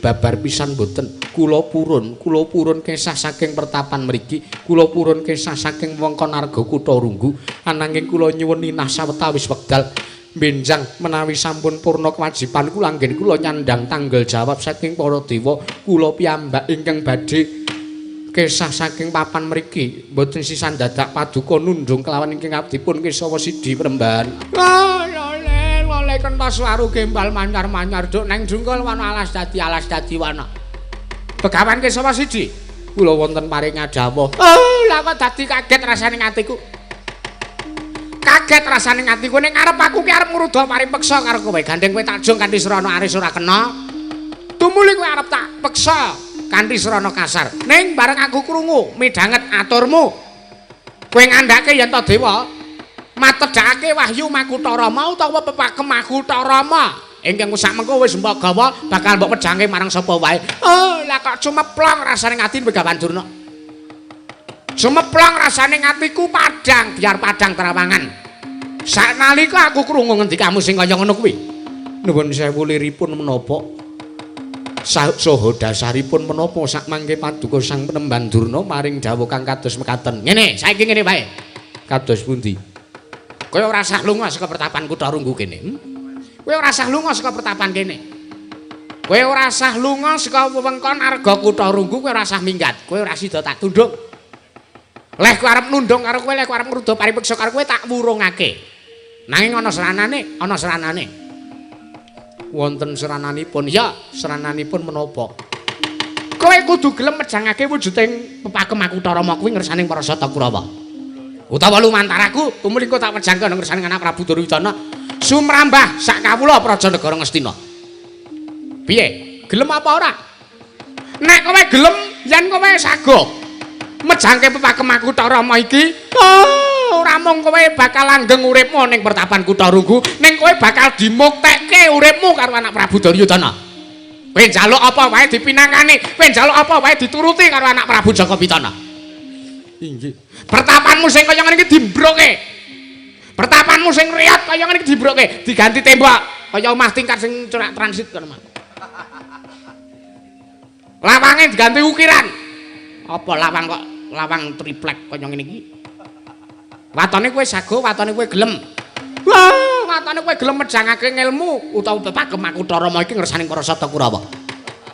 Babar pisan mboten. Kula purun kesah saking pertapan mriki, kula purun kesah saking wewengkon Arga Kutha Runggu, ananging kula nyuwun ninah sawetawis wekdal benjang menawi sampun purna kewajiban kula anggen kula nyandhang tanggel jawab saking para dewa kula piyambak ingkang badhe kesah saking papan mriki mboten sisan dadak paduka nundung kelawan ingkang abdipun Kesawa Sidi Premban. Lole lole kentos waru gembal manyar-manyar duk neng jungkul wana alas dadi wana. Begawan Kesawa Sidi kula wonten paring dawuh. Oh, lah kok dadi kaget rasane atiku. Kaget rasane atiku ning ngarep aku ki arep ngruda paring peksa karo kowe. Gandeng kowe tak jung kanthi srana aris ora kena. Tumuli kowe arep tak peksa kanthi srana kasar. Ning bareng aku krungu midhanget aturmu. Kowe ngandhake yen to dewa matedhakake wahyu Makutha Rama utawa pepakem Makutha Rama ingkang sak mengko wis mbok gawa bakal mbok wejangke marang sapa wae. Oh, lah kok cumeplong rasane ati Begawan Durna. Jemeplong rasane atiku padhang, biar padhang terawangan. Saknalika aku krungu ngendikamu sing kaya ngono kuwi. Nuwun sewu liripun menapa? Saha dasaripun menapa sakmangke paduka Sang Penemban Durna maring dawuh kang kados mekaten. Ngene, saiki ngene wae. Kados pundi? Kowe ora sah lunga saka pertapan Kutha Runggu kene. Kowe ora sah lunga saka pertapan kene. Kowe ora sah lunga saka wewengkon Arga Kutha Runggu, kowe ora sah minggat. Kowe ora sida tak tundung. Leh kowe arep nundung karo kowe, leh kowe arep ngruda paripeksa karo kowe tak wurungake. Nanging ana seranane, ana seranane. Wonten serananipun. Ya, serananipun menapa? Kowe kudu gelem mejangake wujuding pepakem Makutha Rama kuwi ngersaning para Sata Kurawa. Utawa lumantar aku, tumuli engko tak wejangke ngersaning anak Prabu Duryudana sumrambah sak kawula praja negara Ngastina. Piye? Gelem apa ora? Nek kowe gelem, yen kowe sago mejangke pepakem Makutha Rama iki, oh, ora mung kowe bakal langgeng uripmu ning pertapan Kutha Runggu, ning kowe bakal dimuktekke uripmu karo anak Prabu Duryudana. Kowe njaluk apa wae dipinangkani, kowe njaluk apa wae dituruti karo anak Prabu Jaka Pitana. Inggih. Pertapanmu sing kaya ngene iki dimbroke. Pertapanmu sing riat kaya ngene iki dimbroke, diganti tembok kaya omah tingkat sing corak transit kono mah. Lawange diganti ukiran. Apa lawang kok lawang triplek kaya ngene iki? Watone kowe sago, watone kowe gelem. Wah, watone kowe gelem mejangake ngelmu utawa pepakem Makutha Rama iki ngersaning para Sata Kurawa.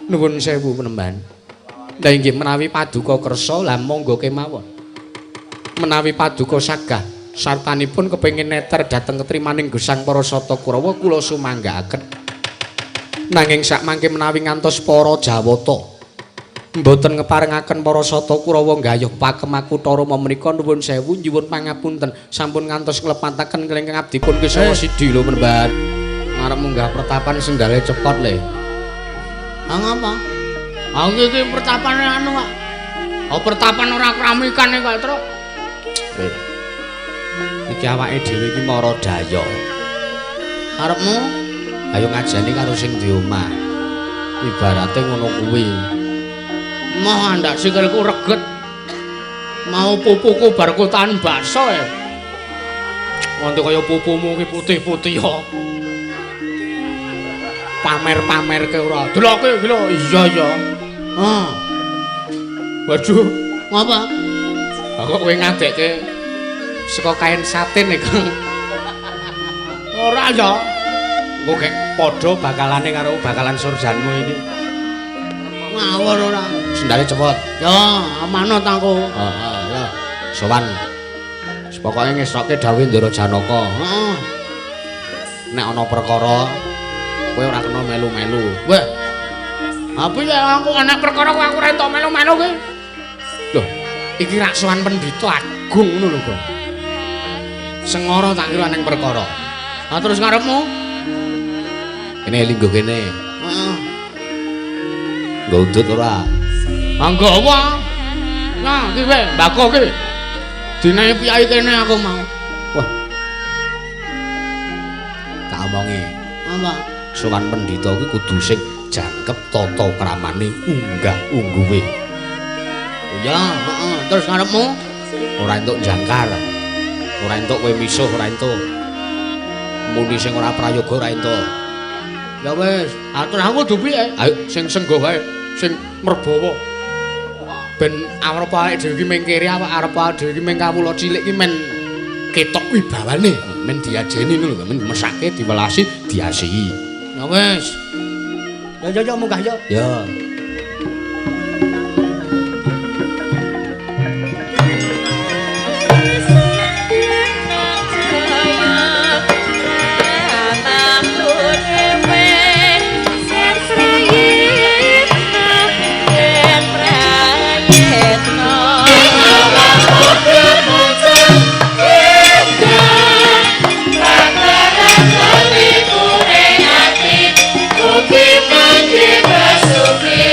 Nuwun sewu penemban. Lah inggih menawi paduka kersa, lah monggo kemawon. Menawi paduka sagah sartanipun kepengin neter dhateng ketrimaning gesang para Sata Kurawa kula sumanggaaken. Nanging sakmangke menawi ngantos para Jawata mboten ngeparengaken para Sata Kurawa nggayuh pakem Makutha Rama menika nuwun sewu nyuwun pangapunten sampun ngantos nglepataken ingkang abdipun Kesawa Sidi lho penemban. Arep munggah pertapan sendale cepot le. Ha ngapa? Aku iki pertapane anu kok. Oh pertapan ora kramikan kok, Truk. Iki awake dhewe iki mara daya. Arepmu ayo ngajeni karo sing di omah. Ibarate ngono kuwi. Moh andak sikilku reget. Mau pupuku bar kotaan bakso e. Nganti kaya pupumu ki putih-putih kok. Pamer-pamerke ora. Deloke iki lho. Iya ya. Ah. Waduh, ngapa? Kok kowe ngadekke saka kain satin iku. Ora ya. Engko gek padha bakalane karo bakalan surjanmu iki. Ngawur ora. Sendale cepot. Ya, amanut aku. Heeh, ya. Sowan. Pokoke ngesokke dawuhe Ndara Janaka. Heeh. Nek ana perkara kowe ora kena melu-melu. Weh. Apa ya aku ana perkara kok aku ora entuk melu-melu ki? Loh, iki rak sowan pendhita agung ngono lho, Gong. Sengara tak kira ning perkara. Ha terus karepmu? Kene lingguh kene. Heeh. Nggo udut ora? Ha nggawa. Nah, iki wae mbako ki. Dinae piyai kene aku mau. Wah. Tak omongi. Apa? Sowan pendhita kuwi kudu sing jangkep tata kramane unggah-ungguhe. Ya, heeh. Terus karepmu? Ora entuk jangkar. Ora entuk kowe misuh, ora entuk. Muni sing ora prayoga ora entuk. Ya wis, atur aku kudu piye? Ayo sing senggo wae, sing merbawa. Ben arep awake dhewe iki mengkere awak arep awake dhewe iki meng kawula cilik iki men ketok wibawane, men diajeni ngono lho, men mesake diwelasi, diasihi. Ya wis. Ya ya ya munggah ya. Ya. Basuki.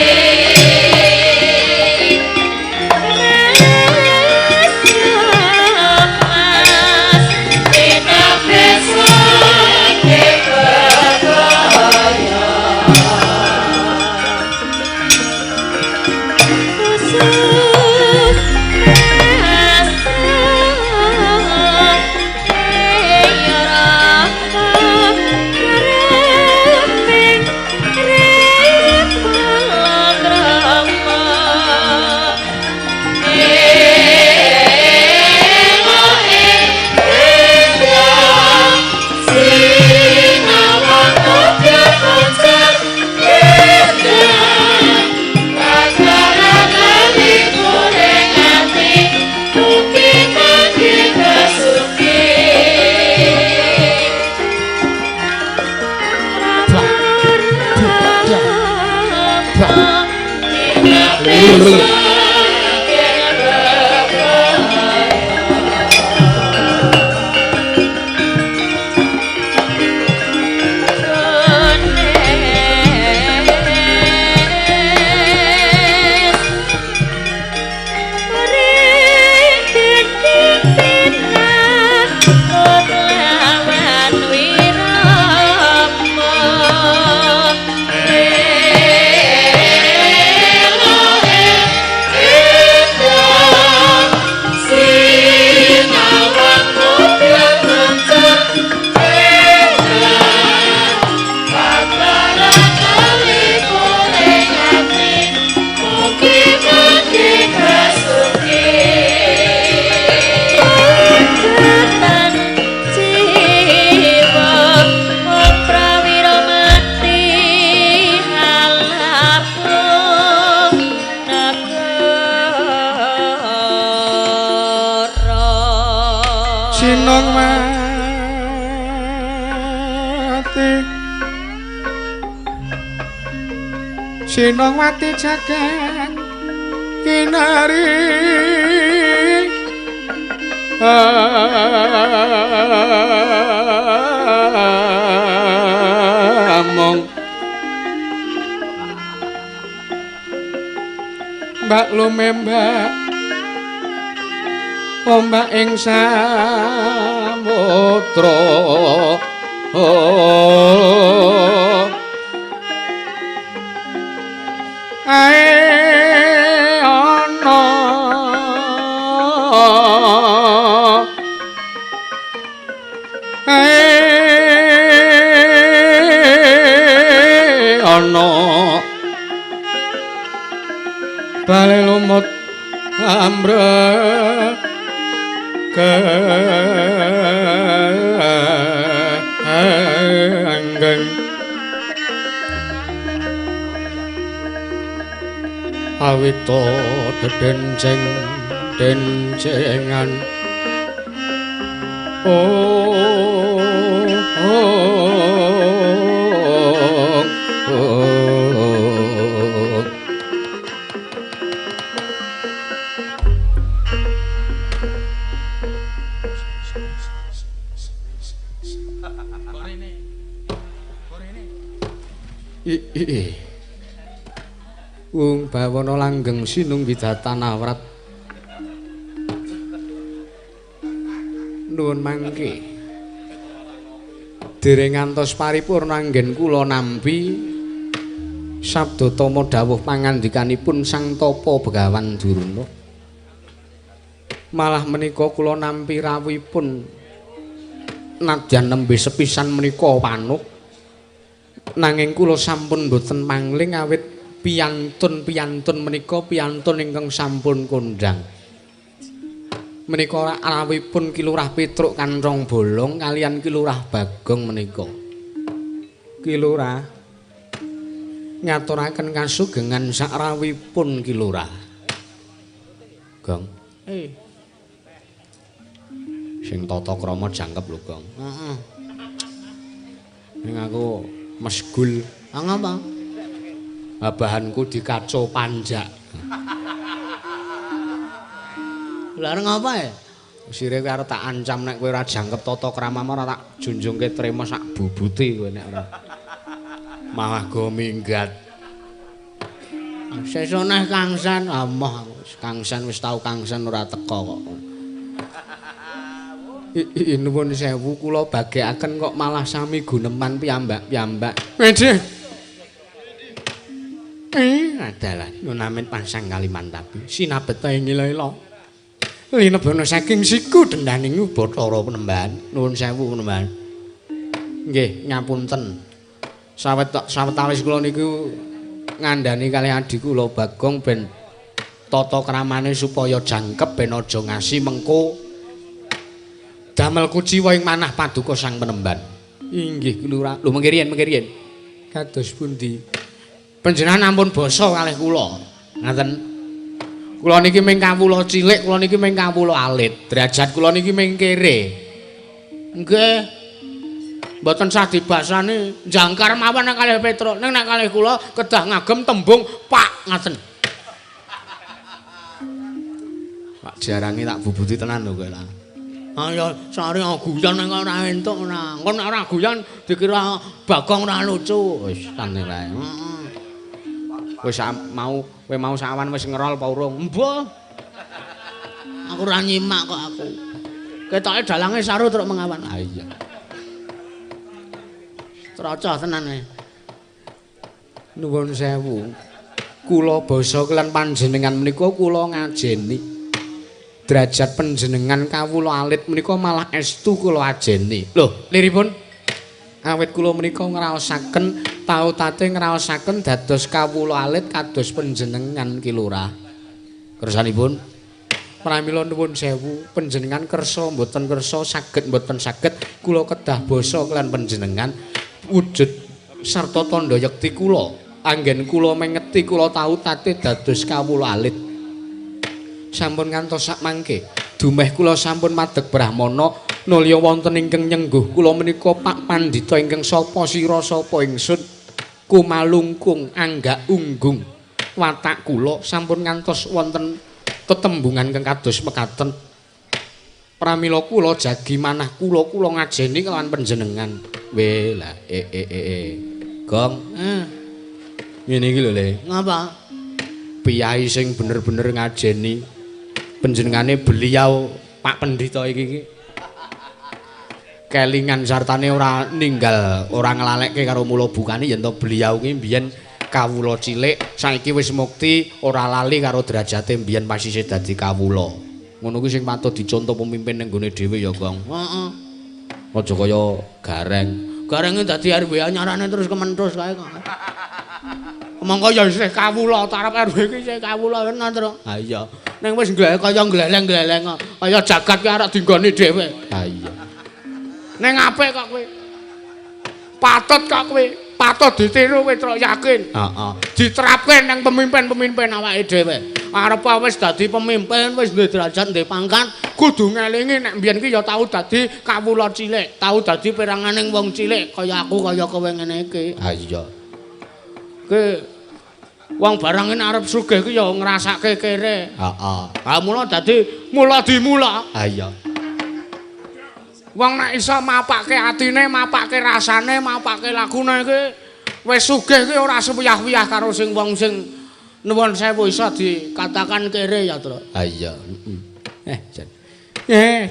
Sinong mati jagat kinari among mbak lumembak ombak ing samudra. Ae ana ae ana bale lumut ambrek anggeng awita dedenceng dencengan. Oh, oh, oh. I Wung bawana langgeng sinung widatan awrat. Nuwun mangke. Dereng ngantos paripurna anggen kula nampi sabda tama dawuh pangandikanipun Sang Tapa Begawan Durna. Malah menika kula nampi rawuhipun nadyan nembe sepisan menika panuh. Nanging kula sampun boten mangling awit piyantun-piyantun menika piyantun ingkang sampun kondhang. Menika rawuhipun Ki Lurah Petruk Kanthong Bolong kaliyan Ki Lurah Bagong menika. Ki Lurah ngaturaken kasugengan sakrawuhipun Ki Lurah. Gong. Sing tata krama jangkep lho, Gong. Heeh. Ning aku mesgul. Ha ngapa? Bahanku dikaco panjak. Lha arep ngapa ya? Sire kowe arep tak ancam nek kowe ora jangkep tata kramamu ora tak junjungke trema sak bubuti kowe nek ora. Malah go minggat. Sesuk neh Kangsan, amoh Kangsan wis tau Kangsan ora teka kok. Nuwun sewu kula bagekaken kok malah sami guneman piyambak-piyambak. Wedhe. Adalah nunamin pasang Kalimantabi sinabeta ing ila-ila. Linebana saking siku dendaning Bathara Penembahan. Nuwun sewu Penembahan. Nggih, ngapunten. Sawetawis kula niku ngandhani kalih adhi kula Bagong ben tata kramane supaya jangkep ben aja ngasi mengko damel kuciwa ing manah paduka Sang Penemban. Inggih Ki Lurah. Lho mengke riyen, mengke riyen. Kados pundi? Panjenengan ampun basa kalih kula. Ngaten. Kula niki ming kawula cilik, kula niki ming kawula alit. Derajat kula niki ming kere. Nggih. Mboten sah dibasani jangkar mawon nek kalih Petruk. Ning nek kalih kula kedah ngagem tembung Pak ngaten. Pak jarange tak bubuti tenan lho kowe lah. Ayo sare guyon nek ora entuk ora. Engko nek ora guyon dikira Bagong ora lucu. Wis santai wae. Heeh. Wis mau kowe mau sawan wis ngerol apa urung? Mbah. Aku ora nyimak kok aku. Ketoke dalange saru truk mengawan. Ha iya. Trocoh tenan e. Nuwun sewu. Kula basa kelan panjenengan menika kula ngajeni. Derajat panjenengan kawula alit menika malah estu kula ajeni. Lho, liripun awit kula menika ngraosaken tau-tate ngraosaken dados kawula alit kados panjenengan Ki Lurah. Kersanipun pramila nuwun sewu, panjenengan kersa mboten kersa, saged mboten saged kula kedah basa kelan panjenengan wujud sarta tandha yekti kula. Anggen kula mengeti kula tau tate dados kawula alit. Sampun ngantos sak mangke dumeh kula sampun madeg brahmana nulya wonten ingkang nyengguh kula menika Pak Pandhita ingkang sapa sira sapa ingsun kumalungkung anggak unggung watak kula sampun ngantos wonten tetembungan ingkang kados mekaten. Pramila kula jagi manah kula kula ngajeni kelawan panjenengan. We lah Gong. Ngene iki lho Le. Ngapa? Piyai sing bener-bener ngajeni panjenengane beliau Pak Pendhita iki iki kelingan sartane ora ninggal, ora nglalekke karo mula bukane yen to beliau ki mbiyen kawula cilik, saiki wis mukti ora lali karo derajate mbiyen pas isih dadi kawula. Ngono kuwi sing patut dicontoh pemimpin ning gone dhewe ya, Gong. Heeh. Aja kaya Gareng. Garenge dadi RW anyarane terus kementhus kae kok. Monggo ya isih kawula, tarep RW iki isih kawula tenan, Tru. Ha iya. Ning wis kaya gleleng-gleleng kok. Kaya jagat ki arep dinggoni dhewe. Ha iya. Ning apik kok kowe. Patut kok kowe. Patut ditiru kowe, Tru, yakin. Heeh. Diterapke nang pemimpin-pemimpin awake dhewe. Arep wis dadi pemimpin, wis duwe derajat, duwe pangkat, kudu ngelingi nek mbiyen ki ya tau dadi kawula cilik, tau dadi peranganing wong cilik kaya aku kaya kowe ngene iki. Ha iya. Ki wong barang nek arep sugih ki ya ngrasake kere. Heeh. Ha mula dadi mula dimula. Ha iya. Wong nek iso mapake atine, mapake rasane, mapake lagune iki wis sugih ki ora sewiyah-wiyah karo sing wong sing nuwun sewu iso dikatakan kere ya, Tru. Ha iya. Heeh. Jan.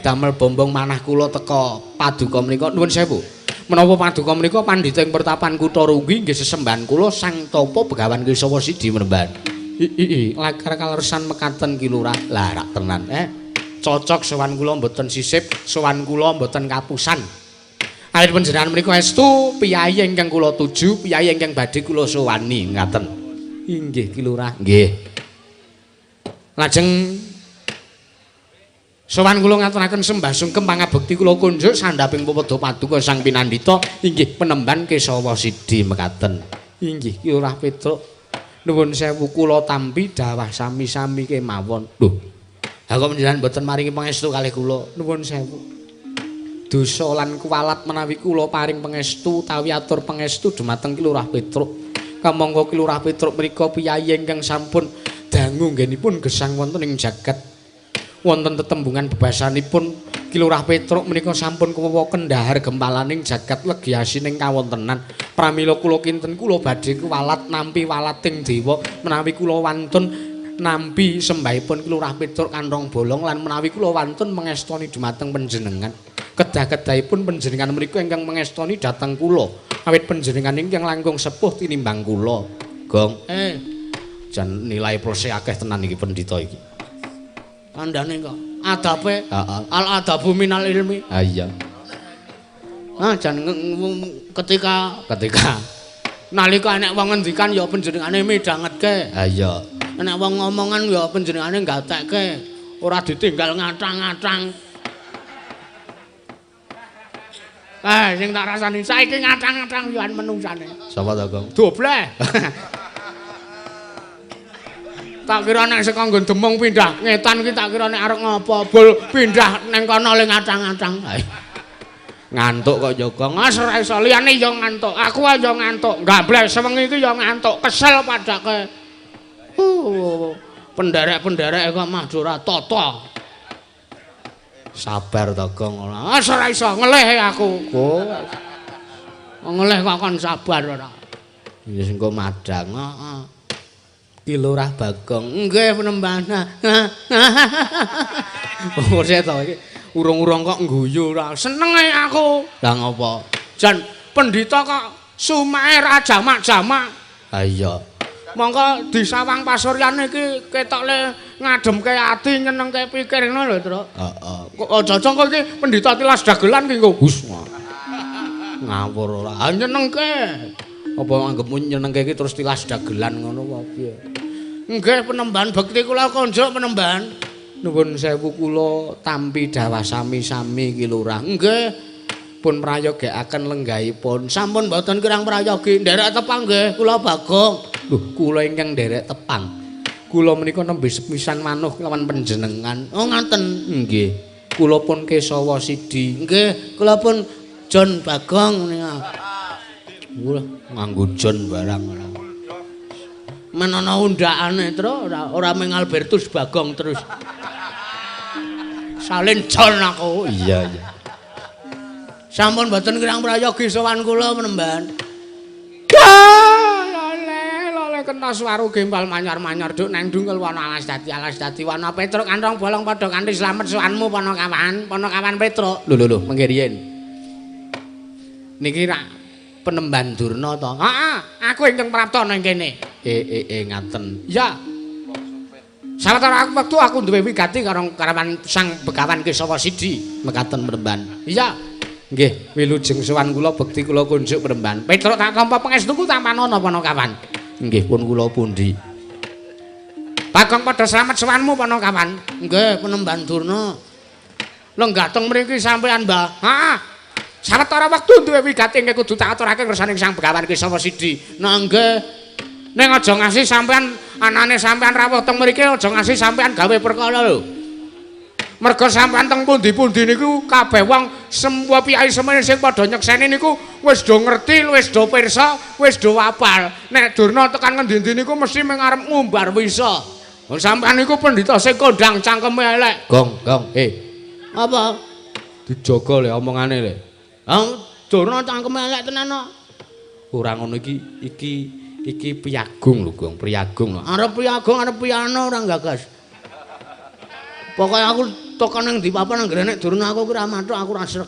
Damel bombong manah kula teka paduka menika nuwun sewu. Menapa paduka menika pandhita ing pertapan Kutha Runggi nggih sesembahan kula Sang Tapa Begawan Kesawa Sidi Menemban. Lakar kalersan mekaten Ki Lurah. Lah rak tenan. Cocok sowan kula mboten sisip, sowan kula mboten kapusan. Awit panjenengan menika estu piyayi ingkang kula tuju, piyayi ingkang badhe kula sowani ngaten. Inggih Ki Lurah. Nggih. Lajeng sowan kula ngaturaken sembah sungkem pangabekti kula kunjuk sandhaping pepadha paduka Sang Pinandhita inggih penemban Kesawa Sidi mekaten. Inggih Ki Lurah Petruk. Nuwun sewu kula tampi dawah sami-sami kemawon. Lho. Ha kok panjenengan mboten maringi pangestu kalih kula? Nuwun sewu. Dosa lan kuwalat menawi kula paring pangestu utawi atur pangestu dumateng Ki Lurah Petruk. Kamangka Ki Lurah Petruk menika piyayi ingkang sampun dangu nggenipun gesang wonten ing jagat. Wonten tetembungan bebasanipun Ki Lurah Petruk menika sampun kewewoken dhahar gempalaning jagat legi asining kawontenan. Pramila kula kinten kula badhe kuwalat nampi walating dewa menawi kula wantun nampi sembahipun Ki Lurah Petruk kanthong bolong lan menawi kula wantun mengestoni dumateng panjenengan. Kedah-kedahipun panjenengan menika ingkang mengestoni dhateng kula. Awit panjenengan ingkang langkung sepuh tinimbang kula. Gong. Jan nilai plus akeh tenan iki pendhita iki. Kandhane kok adabe, heeh. Al adabu minal ilmi. Ha iya. Ah jan ketika nalika enek wong ngendikan ya panjenengane midhangetke. Ha iya. Enek wong ngomongan ya panjenengane gatekke, ora ditinggal ngathang-ngathang. Sing tak rasani saiki ngathang-ngathang yo menungsane. Sapa to, Gong? Dobleh. Tak kira nek saka nggon Demung pindah ngetan iki tak kira nek arep ngopo bol pindah neng kono le ngathang-ngathang. Ngantuk kok ya, Gong. Mas ora iso liyane ya ngantuk. Aku ae ya ngantuk. Gambleh sewengi iki ya ngantuk, kesel padake. Penderek-penderek kok mah ora tata. Sabar to, Gong. Ora ora iso ngelih aku. Kok ngelih kok kon sabar ora. Wis engko madang. Heeh. Ki Lurah Bagong. Nggih penembahan. Ora to iki urung-urung kok ngguyu ora. Senenge aku. Lah ngopo? Jan pendhita kok sumahe ra jamak-jamak. Ha iya. Mongko disawang pasuryan iki ketok le ngademke ati nyenengke pikir ngono lho, Truk. Heeh. Kok aja kok iki pendhita tilas dagelan ki engko. Hus. Ngawur ora. Ha nyenengke. Apa anggepmu nyenengke iki terus tilas dagelan ngono apa piye? Nggih penembahan bekti kula konjuk penembahan. Nuwun sewu kula tampi dawah sami-sami ki Lurah. Nggih. Pun prayogekaken lenggahipun. Sampun mboten kirang prayogi nderek tepang nggih kula Bagong. Lho, kula ingkang nderek tepang. Kula menika nembe sepisan manuh kelawan panjenengan. Oh ngaten. Nggih. Kula pun Kesawa Sidi. Nggih, kula pun John Bagong menika. Wah, nganggo John barang ora. Men ana undakane, Tru, ora mung Albertus Bagong terus. Salin John aku. Iya, iya. Sampun mboten kirang prayogi sowan kula penembahan. Lole, lole kena swaru gempal manyar-manyar duk nang dungkel wana alas dadi wana Petruk kantong bolong padha kanthi slamet sowanmu Panakawan, Panakawan Petruk. Lho lho lho, mengke riyin. Niki rak penemban Durna to? Heeh, aku ingkang prapta nang kene. Ngaten. Ya. Sawetara wektu aku duwe wigati karo karawan Sang Begawan Kesawa Sidi, mekaten penemban. Iya. Nggih, wilujeng sowan kula bekti kula kunjuk penemban. Petruk tak tampa pangestuku tampanana Panakawan. Nggih, pun kula pundi. Bagong padha slamet sowanmu Panakawan. Nggih, penemban Durna. Lenggah teng mriki sampean, Mbah. Heeh. Sawetara wektu duwe wigati ingkang kudu tak aturake ngersaning Sang Begawan Kesawa Sidi. Nah nggih. Ning aja ngasih sampean anane sampean rawuh teng mriki aja ngasih sampean gawe perkara lho. Merga sampean teng pundi-pundi niku kabeh wong semua piyai semene sing padha nyekseni niku wis do ngerti, wis do pirsa, wis do apal. Nek Durna tekan ngendi-endi niku mesti mung arep ngumbar wisa. Wong sampean niku pendhita sing kondang cangkeme elek. Gong, gong. Apa? Dijaga le omongane le. Ha, Durna cangkeme elek tenan kok. Ora ngono iki, iki piyagung lho, Gong, priyagung lho. Arep piyagung, arep piano ora gagas. Pokoke aku tekan nang ndi papan anggere nek Durna aku ki ora mathuk, aku ora srek.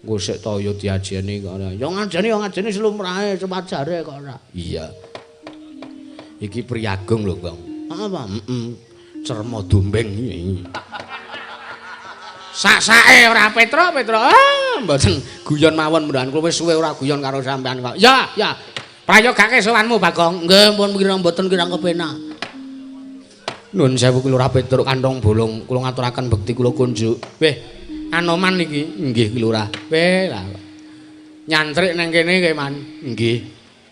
Engko sik to ya diajeni kok ora. Ya ngajeni ya ngajeni slumrahe sepajare kok ora. Iya. Iki priyagung lho, Gong. Apa? Heeh. Cerma dombeng iki. Sak-sake ora Petro, Petro. Ah, mboten guyon mawon mboten kula wis suwe ora guyon karo sampean kok. Ya, ya. Prayogake sowanmu, Bagong. Nggih, pun kira mboten kirang kepenak. Nuwun sewu Lurah Petruk kantong bolong kula ngaturaken bekti kula kunjuk. Weh, Anoman iki. Nggih, Lurah. Weh, lah. Nyantrik nang kene kowe, Man. Nggih.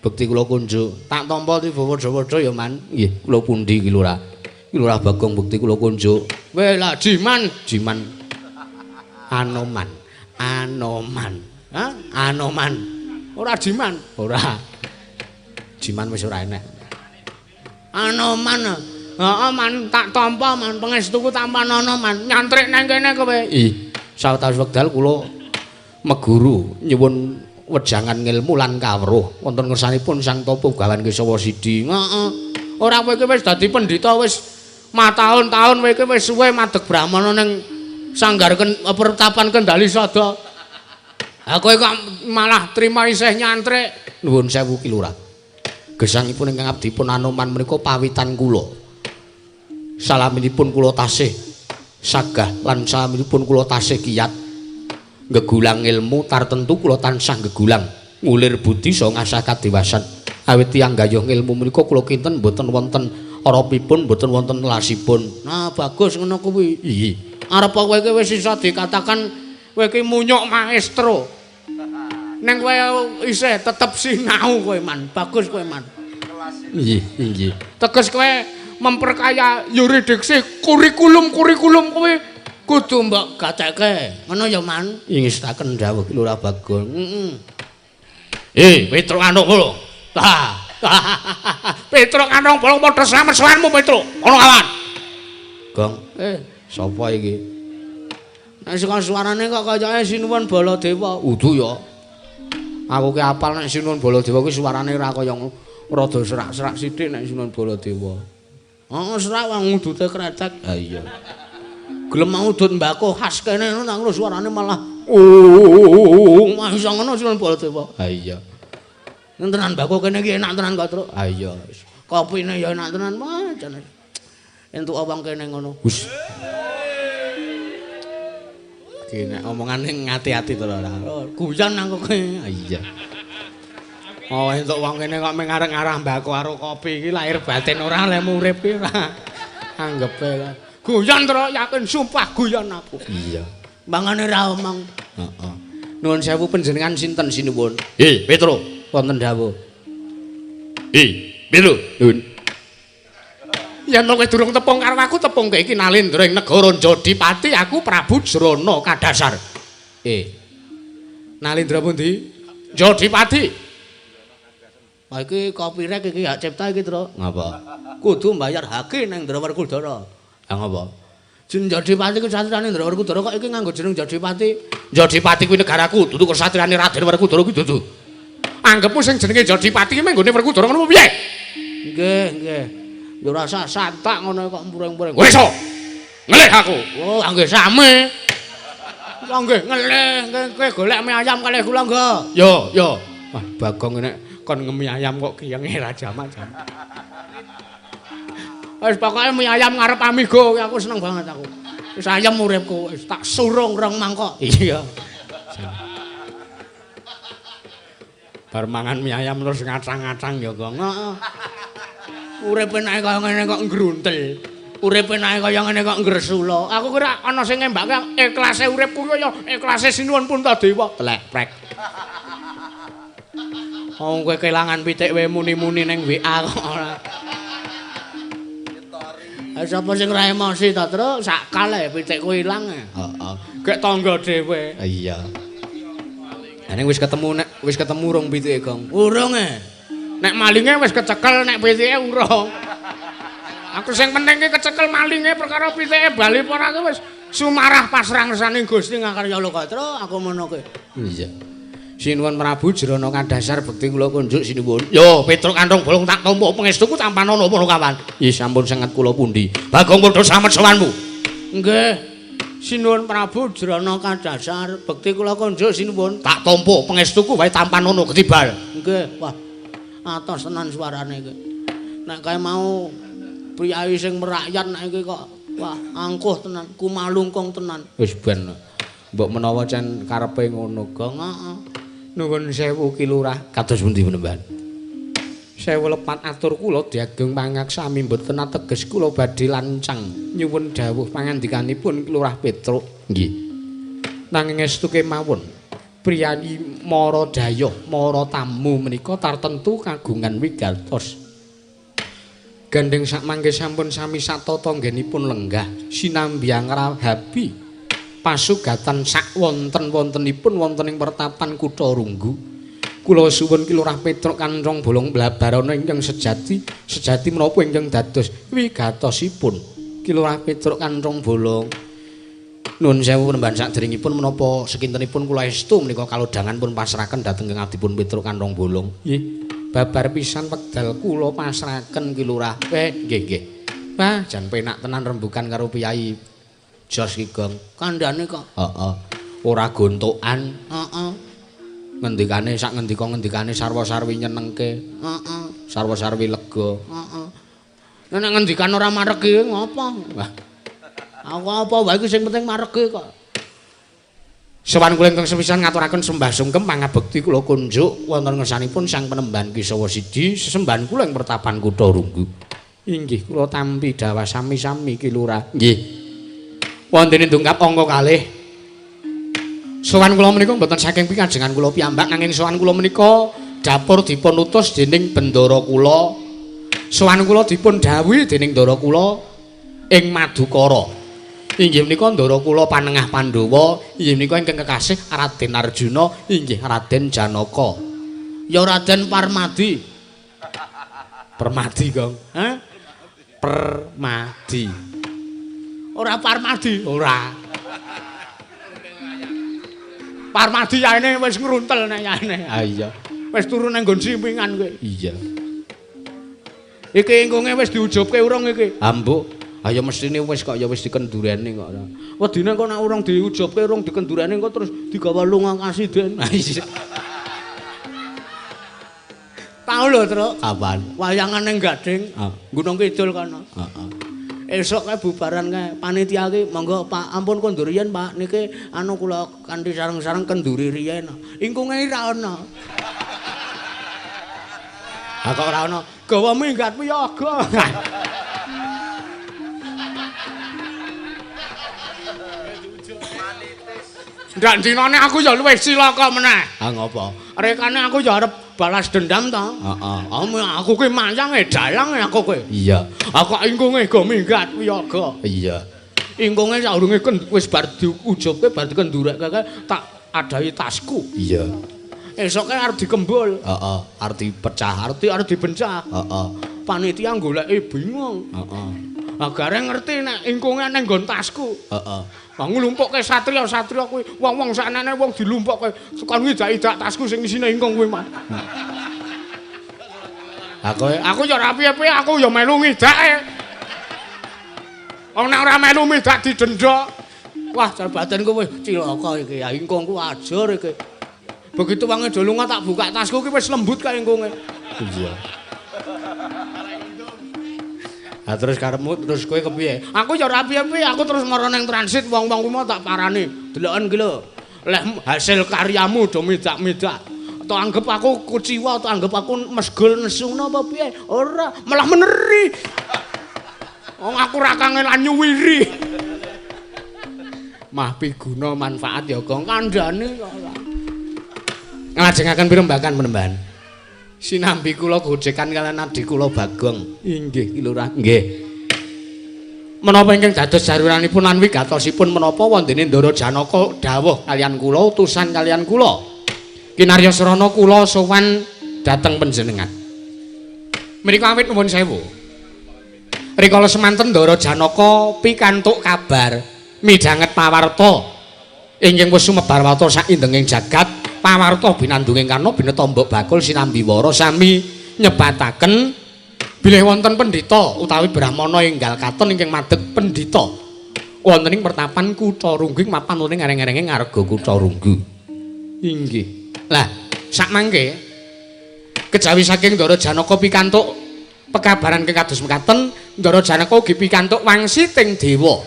Bekti kula kunjuk. Tak tampa tiba padha-padha ya, Man. Nggih, kula pundi iki, Lurah? Lurah Bagong bekti kula kunjuk. Weh, lah Jiman, Jiman. Anoman. Anoman. Hah? Anoman. Ora Jiman. Ora. Jiman wis ora enek. Anoman. Heeh, Man, tak tampa, Man, pangestuku tampanana, Man. Nyantrik nang kene kowe. Ih, sawetawis wekdal kula meguru nyuwun wejangan ngilmu lan kawruh wonten ngersanipun Sang Tapa Begawan Kesawa Sidi. Heeh. Ora kowe iki wis dadi pendhita wis mataun-taun kowe iki wis suwe madeg brahmana ning sanggar pertapan Kendali Sada. Ha kowe kok malah trima isih nyantrik. Nuwun sewu Ki Lurah. Gesangipun ingkang abdipun Anoman menika pawitan kula. Salaminipun kula tasih sagah lan salaminipun kula tasih kiyat ngegulang ilmu tartentu kula tansah ngegulang ngulir budi saha ngasah kadewasan. Awit tiyang gayuh ilmu menika kula kinten mboten wonten oropipun, mboten wonten lasipun. Nah, bagus ngono kuwi. Iya. Arep kowe iki wis iso dikatakan kowe iki munyuk maestro. Ning kowe isih tetep sinau kowe, Man. Bagus kowe, Man. Nggih, nggih. Teges kowe memperkaya yuridiksi kurikulum-kurikulum kowe kudu mbok gatekke. Ngono ya, Man? Ingestaken dawuh Lurah Bagong. Heeh. Petruk anuk lho. Petruk Kantong Bolong padha slamet sowanmu Petruk. Ono kawan. Gong. Sapa iki? Nek saka suarane kok kayake Sinuwun Baladewa. Udu ya. Aku ki apal nek Sinuwun Baladewa kuwi suarane ora kaya ngono. Rada serak-serak sithik nek Sinuwun Baladewa. Heeh, serak wong udute kretek. Ha iya. Gelem mau udut mbako khas kene ngono nang suarane malah oh, mah iso ngono Sinuwun Baladewa. Ha iya. Tenan mbako kene iki enak tenan kok, Truk. Ha iya. Kopine ya enak tenan, wah jane. Entuk wong kene ngono. Hus. Ki nek omongane ngati-ati to ora. Guyon aku kowe. Ha iya. Oh, entuk wong kene kok mengareng-arah mbako karo kopi iki lahir batin ora lemu urip iki ora. Anggepe lah. Guyon Truk, yakin sumpah guyon aku. Iya. Mangane ra omong. Heeh. Nuwun sewu panjenengan sinten sinuwun? Petruk. Wonten dawuh. Petruk. Nuwun. Yen kowe durung tepung karo aku, tepungke iki Nalendra ing negara Jodipati, aku Prabu Jrana Kadasar. Nalendra pundi? Jodipati. Wah iki copyright iki hak cipta iki, Truk. Ngapa? Kudu mbayar hake nang Ndra Werkudara. Ha ngapa? Jeneng Jodipati ku satriyane Ndra Werkudara kok iki nganggo jeneng Jodipati. Jodipati kuwi negaraku, dudu kesatriyane Raden Werkudara kuwi dudu. Anggepmu sing jenenge Jodipati ki menggone Werkudara ngono piye? Nggih, nggih. Ya ora usah santak ngono kok mureng-mureng. Wis iso. Ngelih aku. Oh, nggih sami. Nggih ngelih, nggih kowe golek mie ayam kalih kula nggih. Yo, yo. Wah, Bagong nek kon ngemi ayam kok kiyenge ra jamak-jamak. Wis pokoke mie ayam ngarep Amigo aku seneng banget aku. Wis ayam uripku, wis tak surung rong mangkok. Iya. Bar mangan mie ayam terus ngacang-ngacang ya, Gong. Heeh. Urip enake kaya ngene kok ngruntel. Urip enake kaya ngene kok ngresula. Aku kira ana sing ngembake ikhlase uripku kaya ikhlase Sinuwun Puntadewa. Telek prek. Wong kowe kelangan pitik wae muni-muni ning WA kok ora. Ha sapa sing ora emosi ta, Truk? Sakal ae pitikku ilang. Heeh. Gek tangga dhewe. Iya. Lah ning wis ketemu nek wis ketemu rong pitike, Gong. Urung e. Nek malinge wis kecekel, nek pitike urung. Aku sing penting ki kecekel malinge perkara pitike bali apa ora ki wis sumarah pasrah ngersane Gusti ngakarya loka, Truk. Aku ngono kuwi. Iya. Sinuwun Prabu Jrana Kadasar bekti kula kunjuk sinuwun. Yo, Petruk Kantong Bolong tak tampa pangestuku tampanana para kawan. Nggih sampun sanget kula pundi. Bagong padha slamet sowanmu. Nggih. Sinuwun Prabu Jrana Kadasar bekti kula kunjuk sinuwun. Tak tampa pangestuku wae tampanana ketibal. Nggih. Wah. Atos tenan suarane iki. Nek kae mau priyayi sing merakyat nek iki kok wah angkuh tenan, kumalungkung tenan. Wis ben. Mbok menawa cen karepe ngono, Gong. Heeh. Nuwun sewu Ki Lurah. Kados pundi penemban? Sewu lepat atur kula diageng pangaksami mboten ateges kula badhe lancang nyuwun dawuh pangandikanipun Ki Lurah Petruk. Nggih. Nanging estu kemawon priyayi mara dayoh mara tamu menika tartentu kagungan wigatos. Gandeng sakmangke sampun sami satata nggenipun lenggah sinambi angrahabi pasugatan sak wonten-wontenipun wonten ing pertapan Kutha Runggu. Kula suwun Ki Lurah Petruk Kantong Bolong blabarana ingkang sejati, sejati menapa ingkang dados wigatosipun Ki Lurah Petruk Kantong Bolong. Nuwun sewu penemban sakderengipun menapa sekintenipun kula estu menika kalodhangan pun pasrahaken dhateng Kang Adipun Petruk Kantong Bolong. Nggih, babar pisan wekdal kula pasrahaken Ki Lurah. Nggih, nggih. Wah, jan penak tenan rembugan karo priyayi jos ki, Gong. Kandhane kok. Heeh. Ora gontokan. Heeh. Ngendikane sak ngendika-ngendikane sarwa-sarwi nyenengke. Heeh. Sarwa-sarwi lega. Heeh. Nek ngendikan ora maregi ngopo? Wah. Aku apa wae iki sing penting maregi kok. Sowan kula ingkang sepisan ngaturaken sembah sungkem pangabekti kula kunjuk wonten ngersanipun Sang Penemban Ki Sawa Siji sesembahan kula ing pertapan Kutha Runggu. Inggih kula tampi dawah sami-sami Ki Lurah. Nggih. Wontene dongkap angka kalih. Sowan kula menika mboten saking pikajengan kula piyambak nanging sowan kula menika dapur dipun utus dening bendara kula. Sowan kula dipun dhawuhi dening ndara kula ing Madukara. Inggih menika ndara kula panengah Pandhawa, inggih menika ingkang kekasih Raden Arjuna, inggih Raden Janaka. Ya Raden Parmadi. Permadi, Gong. Hah? Permadi. Ora Parmadi, ora. Parmadi yaene wis ngruntel nek yaene. Ha iya. Wis turu nang nggon simpingan kowe. Iya. Iki ingkunge wis diujubke urung iki? Ha mbok, ha ya mestine wis kok ya wis dikendurene kok. Wedine kok nek urung diujubke, urung dikendurene kok terus digawa lunga kasiden. Ha iya. Tau lho, Truk. Kapan? Wayangan ning Gading, Gunung Kidul kono. Heeh. Esuk kae bubaran kae panitia ki monggo Pak, ampun kondur riyen Pak, niki anu kula kanthi sareng-sareng kenduri riyen. Ingkunge ora ana. Ha kok ora ana? Gawa minggat piyaga. Ndak dinane aku ya luwih cilaka meneh. Ha ngopo? Rekane aku ya arep balas dendam to. Heeh. Aku ki mayange dalang aku ki. Iya. Aku ingkunge go minggat wiyaga. Iya. Ingkunge saurunge wis bar diujubke bar dikendureke tak adahi tasku. Iya. Esoke arep dikembul. Heeh, arep dipecah, arep dibencah. Heeh. Panitia goleki bingung. Heeh. Agare ngerti nek ingkunge ning nggon tasku. Heeh. Lah nglumpukke satria-satria kuwi, wong-wong saknene wong dilumpukke kon ngidak-idak tasku sing isine ingkung kuwi, Mas. Ha kowe aku ya ora piye-piye, aku ya melu ngidake. Wong nek ora melu ngidak didenda. Wah, jar batinku wis cilaka iki. Ya ingkungku ajur iki. Begitu wonge do lunga tak buka tasku ki wis lembut kae ingkunge. Iya. Ha terus karepmu terus kowe kepiye? Aku ya ora piye-piye, aku terus mara ning transit wong-wong kuwi mau tak parani. Deloken ki lho. Leh hasil karyamu do midak-midak. Atau anggap aku kuciwa atau anggap aku mesgul nesu ngono apa piye? Ora, malah meneri. Wong aku ora kangelan nyuwiri. Mah piguna manfaat ya Gong kandhane kok ora. Nglajengaken pirembakan penemban. Sinambi kula gojekan kalian adhi kula Bagong. Inggih, Ki Lurah. Nggih. Menapa ingkang dados jaruranipun lan wigatosipun menapa wondene Ndara Janaka dawuh kalian kula utusan kalian kula. Kinarya srana kula sowan dhateng panjenengan. Menika awit nuwun sewu. Rikala semanten Ndara Janaka pikantuk kabar midhanget pawarta ingkang wis sumebar warta saindenging jagat. Pawarta binandunging karna bineta mbok bakul sinambi wara sami nyebataken bilih wonten pendhita utawi brahmana enggal katon ingkang madeg pendhita wonten ing pertapan Kutha Runggu mapan wonten ing areng-arenge ngarga Kutha Runggu. Inggih. Lah sakmangke kejawi saking Ndara Janaka pikantuk pekabaran ingkang kados mekaten, Ndara Janaka ugi pikantuk wangsiting dewa.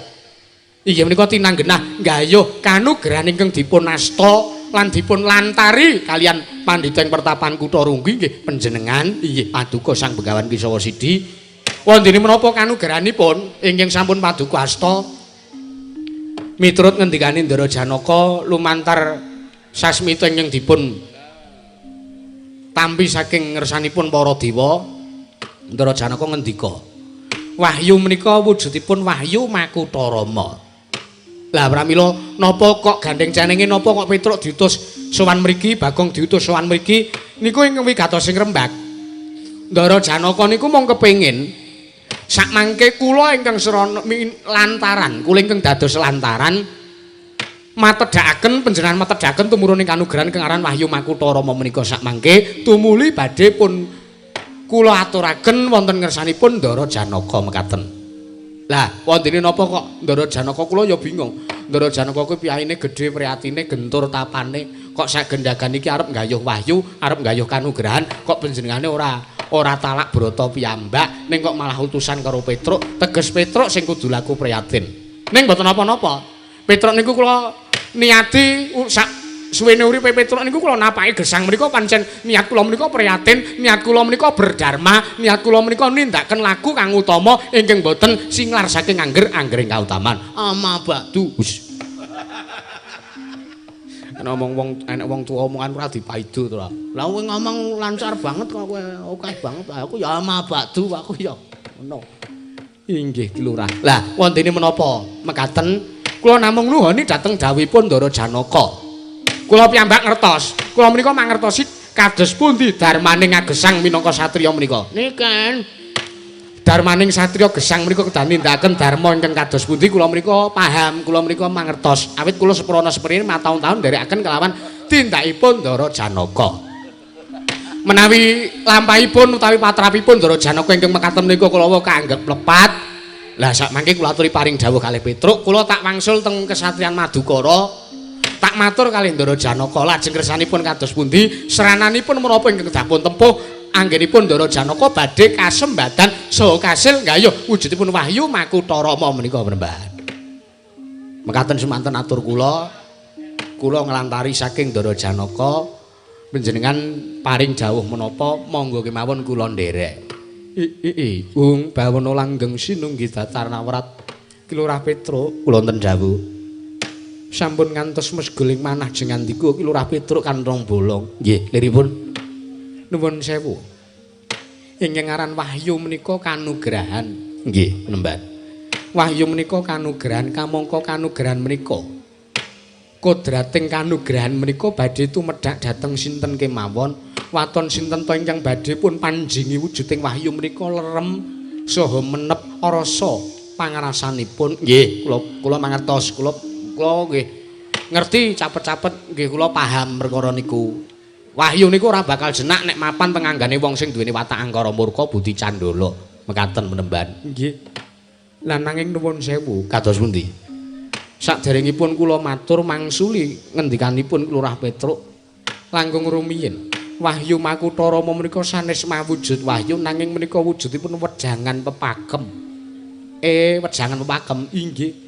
Inggih menika tinanggenah nggayuh kanugrahan ingkang dipun asta lan dipun lantari kalian pandhita ing pertapan Kutha Runggu inggih panjenengan inggih paduka Sang Begawan Kisawa Sidi. Wondene menapa kanugrahanipun ingkang sampun paduka asta miturut ngendikane Ndara Janaka lumantar sasmita ingkang dipun tampi saking ngersanipun para dewa. Ndara Janaka ngendika, wahyu menika wujudipun wahyu Makutha Rama. Lah pramila napa kok gandeng cenenge napa kok Petruk diutus sowan mriki, Bagong diutus sowan mriki niku ing wigatosing rembag. Ndara Janaka niku mung kepengin sakmangke kula ingkang srana lantaran, kula ingkang dados lantaran matedhakaken panjenengan matedhakaken tumuruning kanugrahan kang aran Wahyu Makutha Rama menika sakmangke tumuli badhe pun kula aturaken wonten ngersanipun Ndara Janaka mekaten. Lah, wondene napa kok Ndara Janaka kula ya bingung. Ndara Janaka kuwi piyayine gedhe priyatine gentur tapane, kok sagendagan iki arep nggayuh wahyu, arep nggayuh kanugrahan, kok panjenengane ora talak brata piyambak, ning kok malah utusan karo Petruk, teges Petruk sing kudu laku priyatin. Ning mboten napa-napa. Petruk niku kula niati sak suwene uripe Petruk niku kula napaki gesang menika pancen niat kula menika priyatin, niat kula menika berdharma, niat kula menika nindakaken laku kang utama ingkang boten singlar saking angger-anggering kautaman. Ama ba'du. Ngomong wong enek wong tuwa omongan ora dipaido to. Lah kowe ngomong lancar banget kok kowe akeh banget. Aku ya ama ba'du aku ya ngono. Inggih Ki Lurah. Lah wontene menapa mekaten kula namung nuhoni dhateng dawuhipun Ndara Janaka. Kula piyambak ngertos. Kula menika mangertosi Kados pundi darmaning agesang minangka satriya menika? Niken. Darmaning satriya gesang menika kedah nindakaken dharma ingkang kados pundi kula menika paham, kula menika mangertos. Awit kula seprana seprene mataun-taun nderekaken kelawan tindakipun Ndara Janaka. Menawi lampahipun utawi patrapipun Ndara Janaka ingkang mekaten menika kula kaanggep lepat. Lah sakmangke kula aturi paring dawuh kalih Petruk, kula tak wangsul teng kesatriyan Madukara. Tak matur kalih Ndara Janaka lajeng kersanipun kados pundi, serananipun menapa ingkang kedah pun tempuh anggenipun Ndara Janaka badhe kasembadan saha kasil nggayuh wujudipun Wahyu Makutha Rama menika Panembahan. Mekaten semanten atur kula, kula nglantari saking Ndara Janaka panjenengan paring dawuh menapa monggo kemawon kula nderek. I Ung bawana langgeng sinunggi datar nawrat Ki Lurah Petruk kula wonten dawuh. Sampun ngantos mesguling manah jengandiku Ki Lurah Petruk kanthong bolong. Nggih, liripun. Nuwun sewu. Ingkang aran wahyu menika kanugrahan. Nggih, Panembahan. Wahyu menika kanugrahan kamangka kanugrahan menika kodrating kanugrahan menika badhe tumedhak dhateng sinten kemawon, waton sinten to ingkang badhe pun panjingi wujuding wahyu menika lerem saha menep rasa pangarasanipun. Nggih, kula mangertos, kula nggih ngerti capet-capet nggih kula paham perkara niku. Wahyu niku ora bakal jenak nek mapan teng anggane wong sing duweni watak angkara murka budi candala. Mekaten Panembahan. Nggih. Lah nanging nuwun sewu, kados pundi? Saderengipun kula matur mangsuli ngendikanipun Lurah Petruk langkung rumiyin. Wahyu Makutha Rama menika sanes mawujud wahyu nanging menika wujudipun wejangan pepakem. Wejangan pepakem inggih.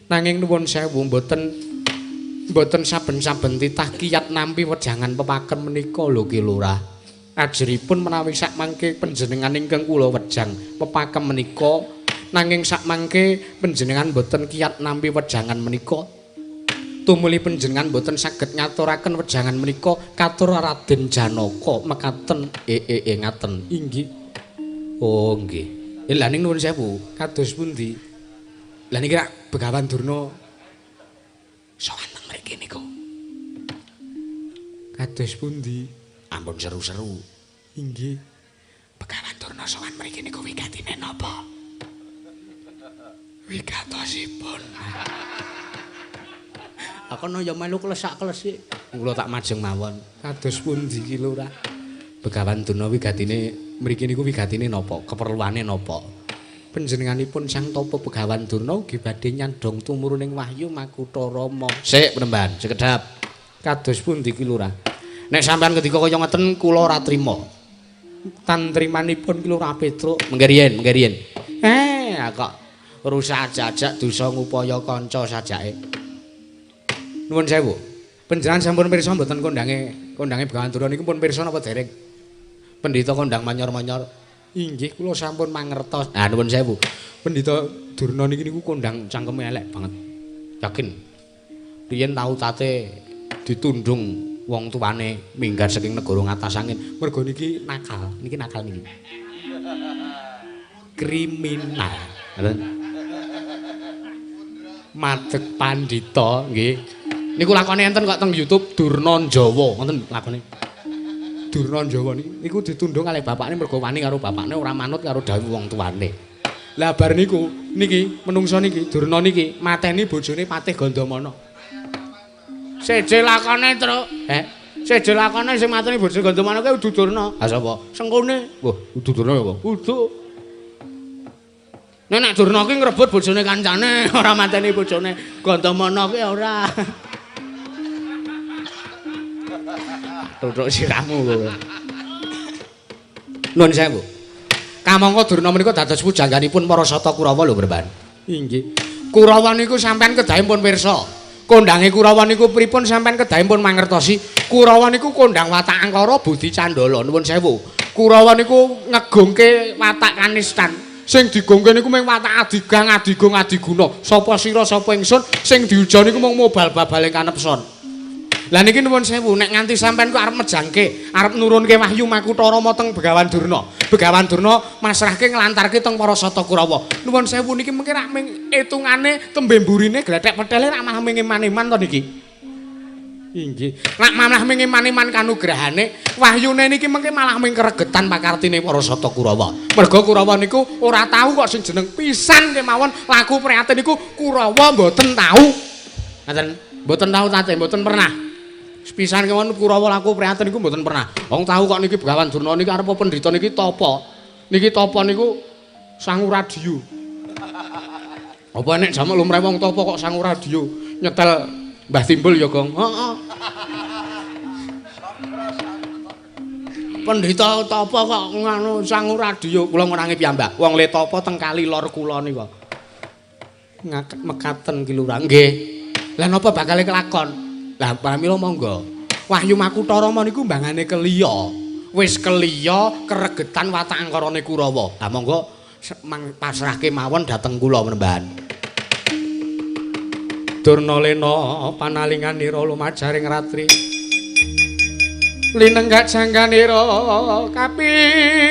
Nanging nuwun sewu mboten saben-saben titah kiyat nampi wejangan pepakem menika lho Ki Lurah. Ajripun menawi sakmangke panjenengan ingkang kula wejang pepakem menika nanging sakmangke panjenengan mboten kiyat nampi wejangan menika tumuli panjenengan mboten saged ngaturaken wejangan menika katur Raden Janaka mekaten ngaten inggih. Oh nggih. Lha ning nuwun sewu kados pundi? Lah niki rak Begawan Durna sowan teng mriki niku. Kados pundi? Ampun seru-seru. Inggih. Begawan Durna sowan mriki niku wigatine napa? Wigatosipun. Akono ya melu klesak-klesik. Kula tak majeng mawon. Kados pundi Ki Lurah? Begawan Durna wigatine mriki niku wigatine napa? Keperluane napa? Panjenenganipun Sang Tapa Begawan Durna ugi badhe nyandhong tumuruning Wahyu Makutha Rama. Sik Panembahan, sekedhap. Kados pundi Ki Lurah? Nek sampean ngendika kaya ngeten kula ora trima. Tantrimanipun Ki Lurah Petruk mengke riyen, mengke riyen. Kok rusak ajak-ajak dosa ngupaya kanca sajake. Nuwun sewu. Panjenengan sampun pirsa mboten kondange Begawan Durna niku pun pirsa napa dereng? Pendhita kondang manyor-manyor. Inggih kula sampun mangertos. Ah nuwun sewu. Pendhita Durna niki niku kondang cangkeme elek banget. Yakin. Riyen tau tate ditundung wong tuane minggat saking negara ngatas angin. Mergo niki nakal, niki nakal niki. Kriminal. Ngoten. Madeg pandhita nggih. Niku lakone enten kok teng YouTube Durna Jawa, wonten lakone. Durna Jawa niku ditundung kalih bapakne mergo wani karo bapakne ora manut karo dawuh wong tuane. Lah bar niku niki menungsa niki Durna niki mateni bojone Patih Gandamana. Seje lakone, Truk. Seje lakone sing mateni bojone Gandamana kuwi udu Durna. Ha sapa? Sengkune. Wah, udu Durna ya apa? Udu. Nek nek Durna ki ngrebut bojone kancane, ora mateni bojone Gandamana kuwi ora. Tuthuk sirahmu kowe. Nuwun sewu. Kamangka Durna menika dados pujangganipun para Sata Kurawa lho, Panembahan. Inggih. Kurawa niku sampean kedahe pun pirsa. Kondange Kurawa niku pripun sampean kedahe pun mangertosi. Kurawa niku kondang watak angkara budi candala. Nuwun sewu. Kurawa niku ngegungke watak kanistan. Sing digungke niku mung watak adigang, adigung, adiguna. Sapa sira sapa ingsun sing diuja niku mung mobal babaling kanepson. Lah niki nuwun sewu, nek nganti sampean ku arep mejangke, arep nurunke Wahyu Makutha Rama teng Begawan Durna. Begawan Durna masrahke nglantarke teng para Sata Kurawa. Nuwun sewu niki mengke rak ming etungane tembe mburine glethek petele rak malah ming eman-eman to niki. Inggih. Lak malah ming iman-iman kanugrahane, wahyune niki mengke malah ming keregetan pakartine para Sata Kurawa. Merga Kurawa niku ora tahu kok sing jeneng pisan kemawon laku prihatin niku Kurawa mboten tahu. Ngaten, mboten tahu tate, mboten pernah. Pisan kemawon Kurawa laku prihatin niku mboten pernah. Wong tahu kok niki Begawan Durna niki arep pendhita niki tapa. Niki tapa niku sangu radio. Apa nek jamak lumrah wong tapa kok sangu radio nyetel Mbah Timbul ya, Gong. Heeh. Pendhita tapa kok ngono sangu radio. Kula ngurangi piyambak. Wong le tapa teng kali lor kula nika. Ngakak mekaten ki lurah. Nggih. Lah napa bakale kelakon? Lah pramila monggo. Wahyu Makutha Rama niku mbangane keliya. Wis keliya keregetan watak angkarane Kurawa. Lah monggo pasrahke mawon dhateng kula menembahan. Durna lena panalinganira lumajaring ratri linenggak jangganira kapisanan.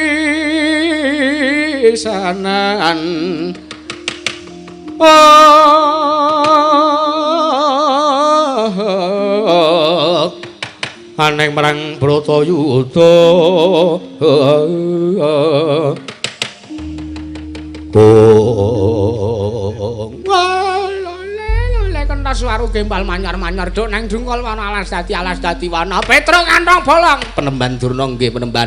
Aneng marang Bratayuda. Kentas waru gembal manyar-manyar duk nang dungkol wana alas dadi wana Petruk kantong bolong. Penemban Durna nggih penemban.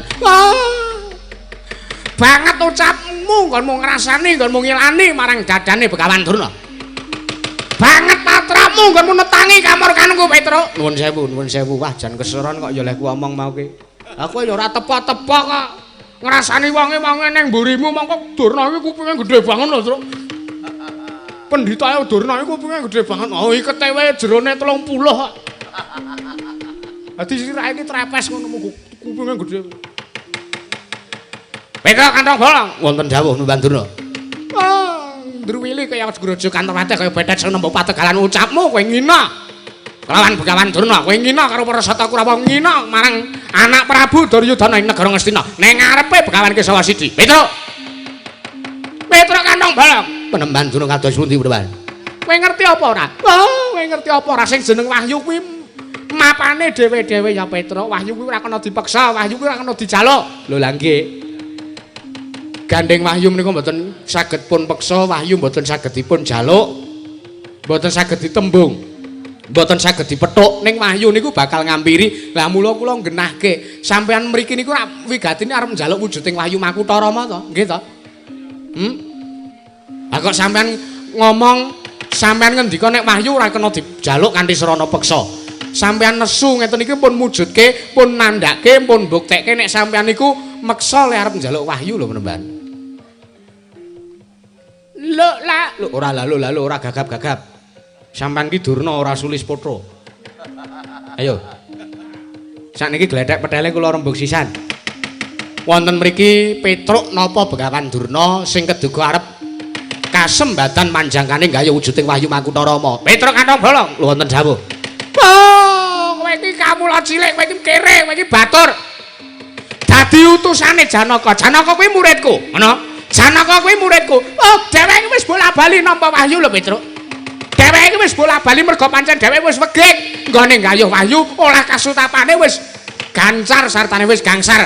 Banget ucapmu nggonmu ngrasani nggonmu ngilani marang dadane Begawan Durna. Banget patramu nggonmu netangi kamurkanku Petruk. Nuwun sewu, nuwun sewu. Wah jan keseron kok ya lehku omong mau ki. Aku ya ora tepa-tepa kok. Ngrasani wonge wonge ning mburimu mongko Durna iki kupinge gedhe banget lho, Truk. Pendhita Durna iku kupinge gedhe banget. Oh, ikete wae jerone 30 kok. Dadi sirahe iki trepes ngono kupinge gedhe. Petruk kantong bolong. Wonten dawuh Mbah Durna. Ah, ndruwili kaya grojo kantor kaya bethet sing nembo pategalan ucapmu kowe ngina. Kelawan Begawan Durna, kowe ngina karo para Sata Kurawa, ngina marang anak Prabu Duryudana ing negara Ngastina. Ning ngarepe Begawan Kesawa Sidi. Petruk. Petruk kantong bolong. Penemban Durna kados pundi penemban? Kowe ngerti apa ora? Oh, kowe ngerti apa ora sing jeneng wahyu kuwi mapane dhewe-dhewe ya Petruk. Wahyu kuwi ora kena dipeksa, wahyu kuwi ora kena dijaluk. Lho lha nggih. Gandeng wahyu menika mboten saged pun peksa, wahyu mboten saged dipun jaluk. Mboten saged ditembung. Mboten saged dipethuk. Ning wahyu niku bakal ngampiri. Lah mula kula nggenahke sampean mriki niku rak wigatine arep njaluk wujuding wahyu Makutha Rama to? Nggih to? Lah kok sampean ngomong, sampean ngendika nek wahyu ora kena dijaluk kanthi srana peksa. Sampean nesu ngeten iki pun mujudke, pun nandhake, pun mbuktekke nek sampean niku meksa le arep njaluk wahyu lho penemban. Lho la, lho ora lho lho ora gagap-gagap. Sampean ki Durna ora sulis potro. Ayo. Sakniki glethek petele kula rembug sisan. Wonten mriki Petruk napa Begawan Durna sing keduga arep kasembatan manjangkane gayuh wujuding wahyu Makutha Rama. Petruk kantong bolong. Lho wonten dawuh. Oh, kowe iki kamula cilik, kowe iki kere, kowe iki batur. Dadi utusane Janaka. Janaka kuwi muridku. Ngono. Janaka kuwi muridku. Oh, dheweke wis bola-bali nampa wahyu lho Petruk. Dheweke wis bola-bali mergo pancen dheweke wis wegik nggone gayuh wahyu, olah kasutapane wis gancar sartane wis gangsar.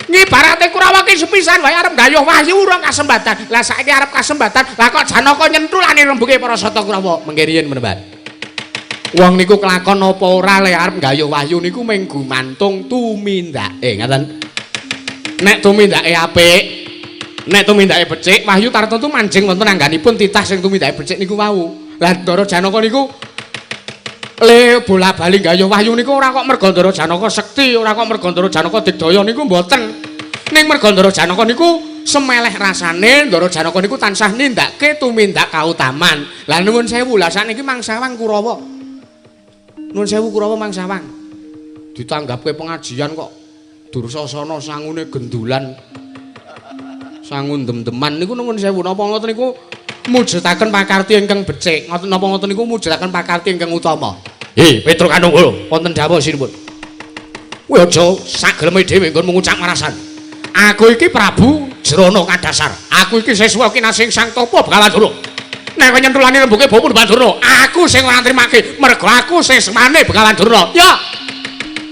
Ngibarate Kurawa ki sepisan wae arep gayuh wahyu urung kasembatan. Lah saiki arep kasembatan, lah kok Janaka nyentulane rembuke para Sata Kurawa. Mengke riyin menemban. Wong niku kelakon apa ora le arep gayuh wahyu niku mung gumantung tumindake, ngaten. Nek tumindake apik, nek tumindake becik, wahyu tartemtu manjing wonten angganipun titah sing tumindake becik niku wau. Lah Ndara Janaka niku le bola-bali gayuh wahyu niku ora kok merga Ndara Janaka sekti, ora kok merga Ndara Janaka digdaya niku mboten. Ning merga Ndara Janaka niku semeleh rasane Ndara Janaka niku tansah nindakake tumindak kautaman. Lah nuwun sewu, lah sakniki mangsawang Kurawa. Nuwun sewu Kurawa mangsawang. Ditanggapke pengajian kok Dursasana sangune gendulan. Sangu dem-deman niku nuwun sewu napa ngoten niku mujudaken pakarti ingkang becik. Ngoten napa ngoten niku mujudaken pakarti ingkang utama. Hei, Petruk Kanunggul, wonten dawuh sinipun. Kowe aja sageleme dhewe nggon ngucap marasan. Aku iki Prabu Jrana Kadasar. Aku iki siswa kinasih Sang Tapa Begawan Durna. Nek kowe nyentulani rembuke bawa Begawan Durna, aku sing ora nrimake, mergo aku sesmane Begawan Durna. Ya.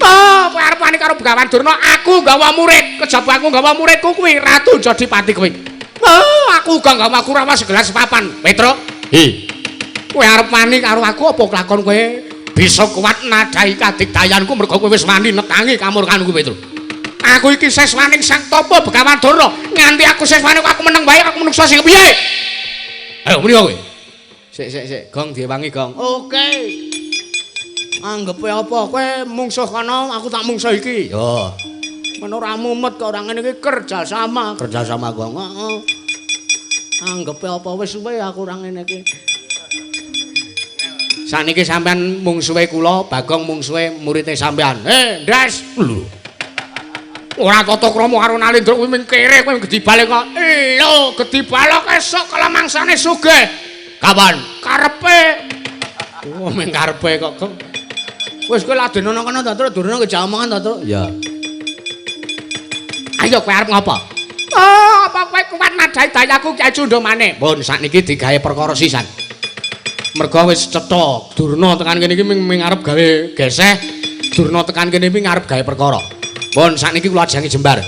Oh, kowe arep wani karo Begawan Durna, aku nggawa murid. Kejaba aku nggawa muridku kuwi Ratu Jodipati kuwi. Oh, aku uga nggawa Kurawa segelas papan. Petruk. Hi. Kowe arep wani karo aku apa kelakon kowe bisa kuat nadhahi kadigdayanku mergo kowe wis wani netangi kamurkanku, Petruk. Aku iki seswaning Sang Tapa Begawan Durna. Nganti aku seswane aku meneng wae, aku menungso sing kepiye? Ayo muni kowe. Sik sik sik, Gong diewangi, Gong. Oke. Anggepe apa kowe mungsuh kono, aku tak mungsuh iki. Yo. Men ora mumet kok ora ngene iki kerja sama, kerja sama Gong. Heeh. Anggepe apa wis suwe aku ora ngene iki. Saniki sampean mungsuhe kula, Bagong mungsuhe murite sampean. Eh, Ndas. Lho. Ora tata krama karo Nalendra kuwi ming kere kowe gedhi balik kok. Lho, gedhi balok esuk kala mangsane sugih. Kapan? Karepe. Oh, ming karepe kok. Wis kowe ladenono kono ta, Truk, durung kejak omongan ta, Truk? Ya. Ayo kowe arep ngopo? Oh, apa kowe kuat nadhahi dayaku Kyai Cundamane? Pun sakniki digawe perkara sisan. Mergo wis cetha, Durna tekan kene iki ming arep gawe geseh, Durna tekan kene iki arep gawe perkara. Pun sakniki kula ajangi jembar.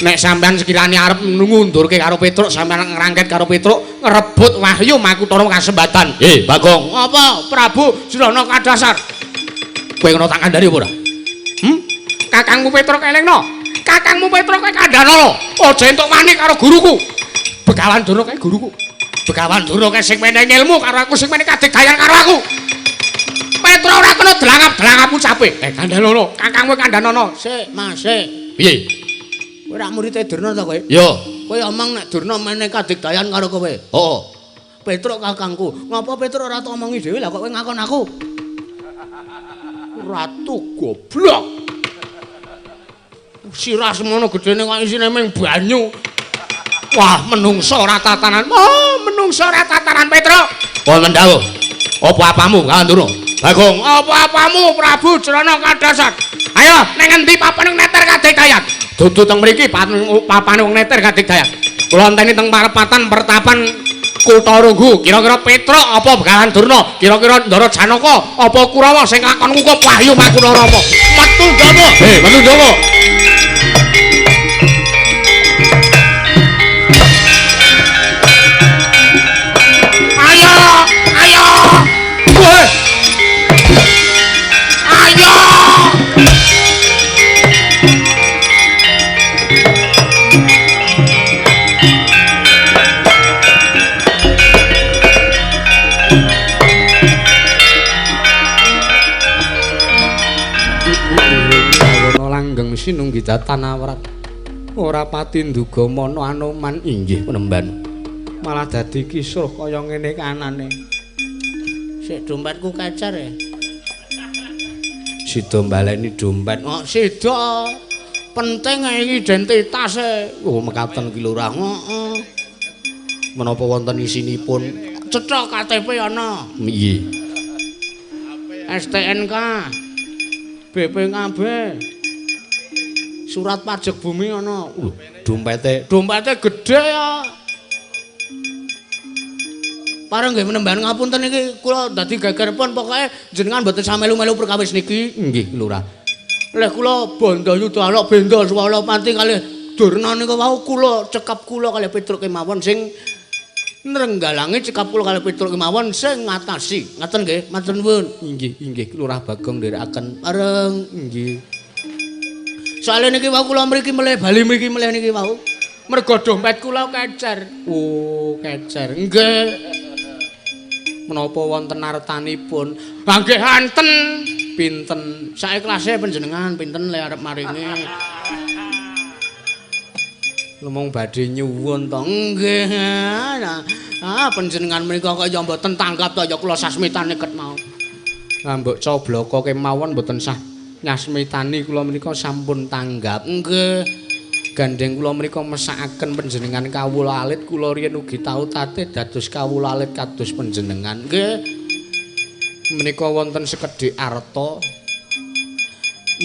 Nek sampean sekirane arep ngundurke karo Petruk, sampean ngrangket karo Petruk, ngrebut Wahyu Makutara kasembatan. Bagong, apa Prabu Jrana Kadasar? Kowe ngono tak kandhani apa ora? Hmm? Kakangmu Petruk elingno. Kakangmu Petruk kowe kandhano. Aja entuk wani karo guruku. Begawan Durna kae guruku. Begawan Durna kae sing menehi ilmu karo aku, sing menehi kadigdayan karo aku. Petruk ora kena delangap-delangap ucape. Kandhanono, kakangmu kandhanono. Sik, Mas, sik. Piye? Kowe ora murite Durna ta kowe? Yo. Kowe omong nek Durna menehi kadigdayan karo kowe. Heeh. Petruk kakangku. Ngapa Petruk ora tak omongi dhewe lah kok kowe ngakon aku? Ratu goblok. Sirah semono gedene kok isine ming banyu. Wah, menungso ora tatanan. Oh, menungso ora tatanan Petruk. Wonten dawuh. Apa apamu, Kawan Durna? Bagong, apa-apamu Prabu Jrana Kadasar? Ayo, ning ngendi papane neter kadigdayan? Dudu teng mriki papane wong neter kadigdayan. Kula enteni teng parepatan pertapan Kutha Runggu. Kira-kira Petruk apa Begawan Durna? Kira-kira Ndara Janaka apa Kurawa sing lakon ngukup Wahyu Makutara apa? Metu njaba. Metu njaba. Ayo, ayo. Weh. Ayo. Bawana langgeng sinunggi datan awrat. Ora pati nduga mana Anoman inggih penemban. Malah dadi kisruh kaya ngene kanane. Sik dompetku kecer ya. Sida mbaleni dompet. Oh, sida. Penting iki identitas e. Oh, mekaten ki lurah. Heeh. Menapa wonten isinipun? Cetha KTP ana. Nggih. STNK. BPKB. Surat pajak bumi ana. Lho, dompete. Dompete gedhe ya. Pareng nggih menembahan ngapunten iki kula dadi geger pun pokoke jenengan mboten samelu-melu perkawis niki. Nggih, lurah. Leh kula Bandayuda alok benda swala pati kalih Durna niku wau kula cekap kula kalih Petruk kemawon sing nrenggalangi cekap kula kalih Petruk kemawon sing ngatasi. Ngaten nggih, matur nuwun. Inggih, inggih Lurah Bagong nderekaken. Pareng inggih. Soale niki wau kula mriki melih bali mriki melih niki wau. Mergo dompet kula kecer. Oh, kecer. Nggih. Menapa wonten artanipun? Ha nggih enten. Pinten? Saeklase panjenengan pinten le arep maringi? Ngomong badhe nyuwun to. Nggih. Ah, panjenengan menika kaya mboten tanggap to ya kula sasmitane ket mau. Lah mbok cobloko kemawon mboten sah nyasmitani kula menika sampun tanggap. Nggih. Gandeng kula menika mesakaken panjenengan kawula alit, kula riyen ugi tau tate dados kawula alit kados panjenengan. Nggih. Menika wonten sekedhik arta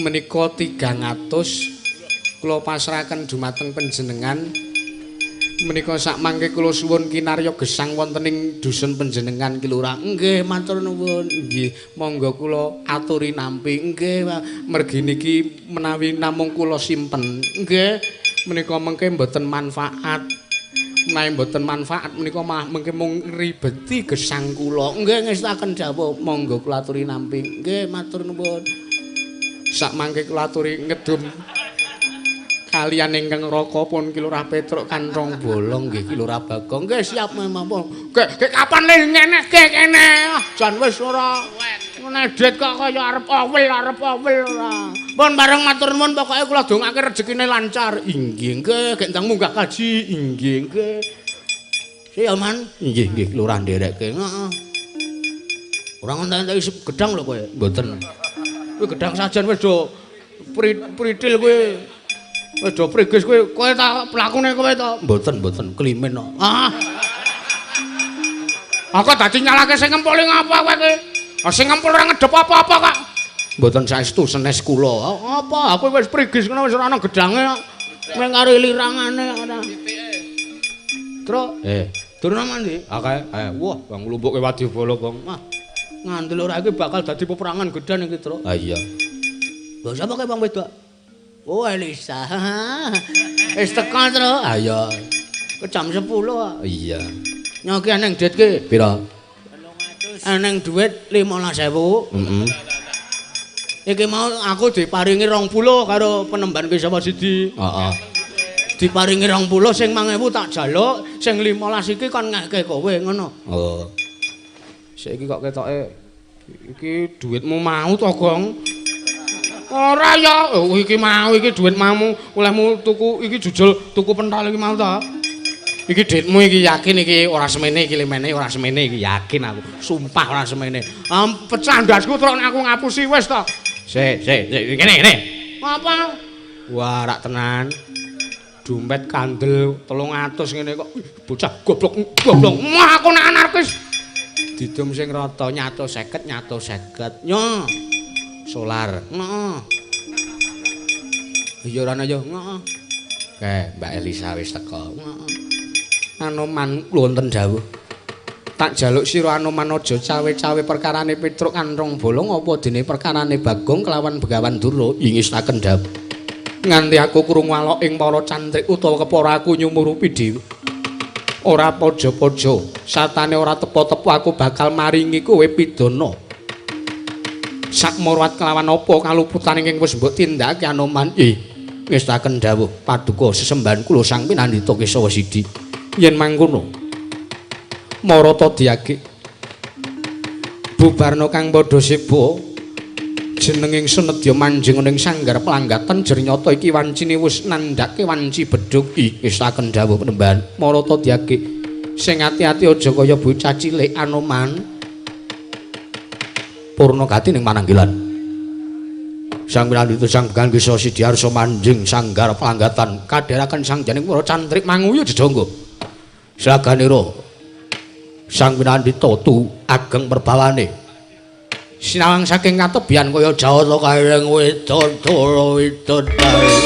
menika 300 kula pasrahaken dumateng panjenengan. Menika sak mangke kula suwun kinarya gesang wonten ing dusun panjenengan Ki Lurah. Nggih, matur nuwun. Nggih, monggo kula aturi nampi. Nggih, mergi niki menawi namung kula simpen. Nggih, menika mengke mboten manfaat. Menawi mboten manfaat menika malah mengke mung ribeti gesang kula. Nggih, ngestaken dawuh, monggo kula aturi nampi. Nggih, matur nuwun. Sak mangke kula aturi ngedum kalian ingkang raka pun Ki Lurah Petruk kanthong bolong nggih Ki Lurah Bagong. Nggih siap mawon. Gek kapan le ngene gek kene. Jan wis ora ngedit kok kaya arep awil ora. Pun bareng matur nuwun pokoke kula dongake rezekine lancar. Inggih nggih gek ndang munggah kaji. Inggih nggih. Siap man. Inggih nggih Ki Lurah nderekke. Heeh. Ora ngentek-enteki gedang lho kowe. Mboten. Kowe gedang sajen wis do pritil kowe. Wis do prigis kowe, kowe ta plakune kowe ta? Mboten, mboten, klimen kok. Ah. Aku dadi nyalake sing ngempul ngapa kowe iki? Sing ngempul ora ngedep apa-apa kok. Mboten saestu senes kula. Apa? Aku wis prigis ngono wis ora ana gedange kok. Mung karo lirangane ora. Truk, durung mandi. Akeh, wah, bang nglumpukke wadyabala, Gong. Wah. Ngandel ora iki bakal dadi peperangan gedhe iki, Truk. Ha iya. Lha sapa kae wong wedok? Oh Elisa. Wis teko, Truk. Ha iya. Ke jam 10. Iya. Nyoki eneng duit ki pira? 300. Eneng duit 15.000. Heeh. Iki mau aku diparingi 20 karo penemban Kesawa Sidi. Heeh. Diparingi 20 sing 5.000 tak jaluk, sing 15 iki kon ngeke kowe ngono. Oh. Saiki kok ketoke iki duitmu mau to, Gong? Ora ya, oh, iki mau iki duit mamu, olehmu tuku iki jujul tuku pentol iki mau ta. Iki duitmu iki yakin iki ora semene iki limene ora semene iki yakin aku. Sumpah ora semene. Pecah ndasku terus aku ngapusi wis to. Sik, sik, sik ngene ngene. Apa? Wah, rak tenan. Dompet kandel 300 ngene kok bocah goblok goblok. Mah aku nek anarkis. Didum sing rata nyato 50 nyato 50. Nyo. Solar. Heeh. Iya ora ana ya. Heeh. Kae Mbak Elisa wis teko. Heeh. Anoman wonten dawuh. Tak jaluk sira Anoman aja cawe-cawe perkarane Petruk kanthong bolong apa dene perkarane Bagong kelawan Begawan Durna ingistaken dawuh. Nganti aku krungu alok ing para cantrik utawa kepara aku nyumurupi dhewe. Ora pojo-pojo, satane ora tepo-tepo aku bakal maringi kowe pidana. Sakmarwat kelawan apa kaluputan ingkang wis mbok tindakake Anoman? Ngestaken dawuh paduka sesembahan kula Sang Pinandita Kesawa Sidi. Yen mangkono marata diagek bubarna kang padha seba jenenging senedya manjing ning sanggar pelanggatan jernyata iki wancine wis nandhake wanci bedhug. Ngestaken dawuh penembahan marata diagek sing ati-ati aja kaya bocah cilik Anoman. Purna gati ning mananggilan Sang Pinandita Sang Begawan Kesawa Sidi arsa manjing sanggar pelanggatan kadheraken sang janing para cantrik manguyu jejangga slaganira Sang Pinandita tu ageng perbawane sinawang saking katebian kaya jawata karing widodara widodari.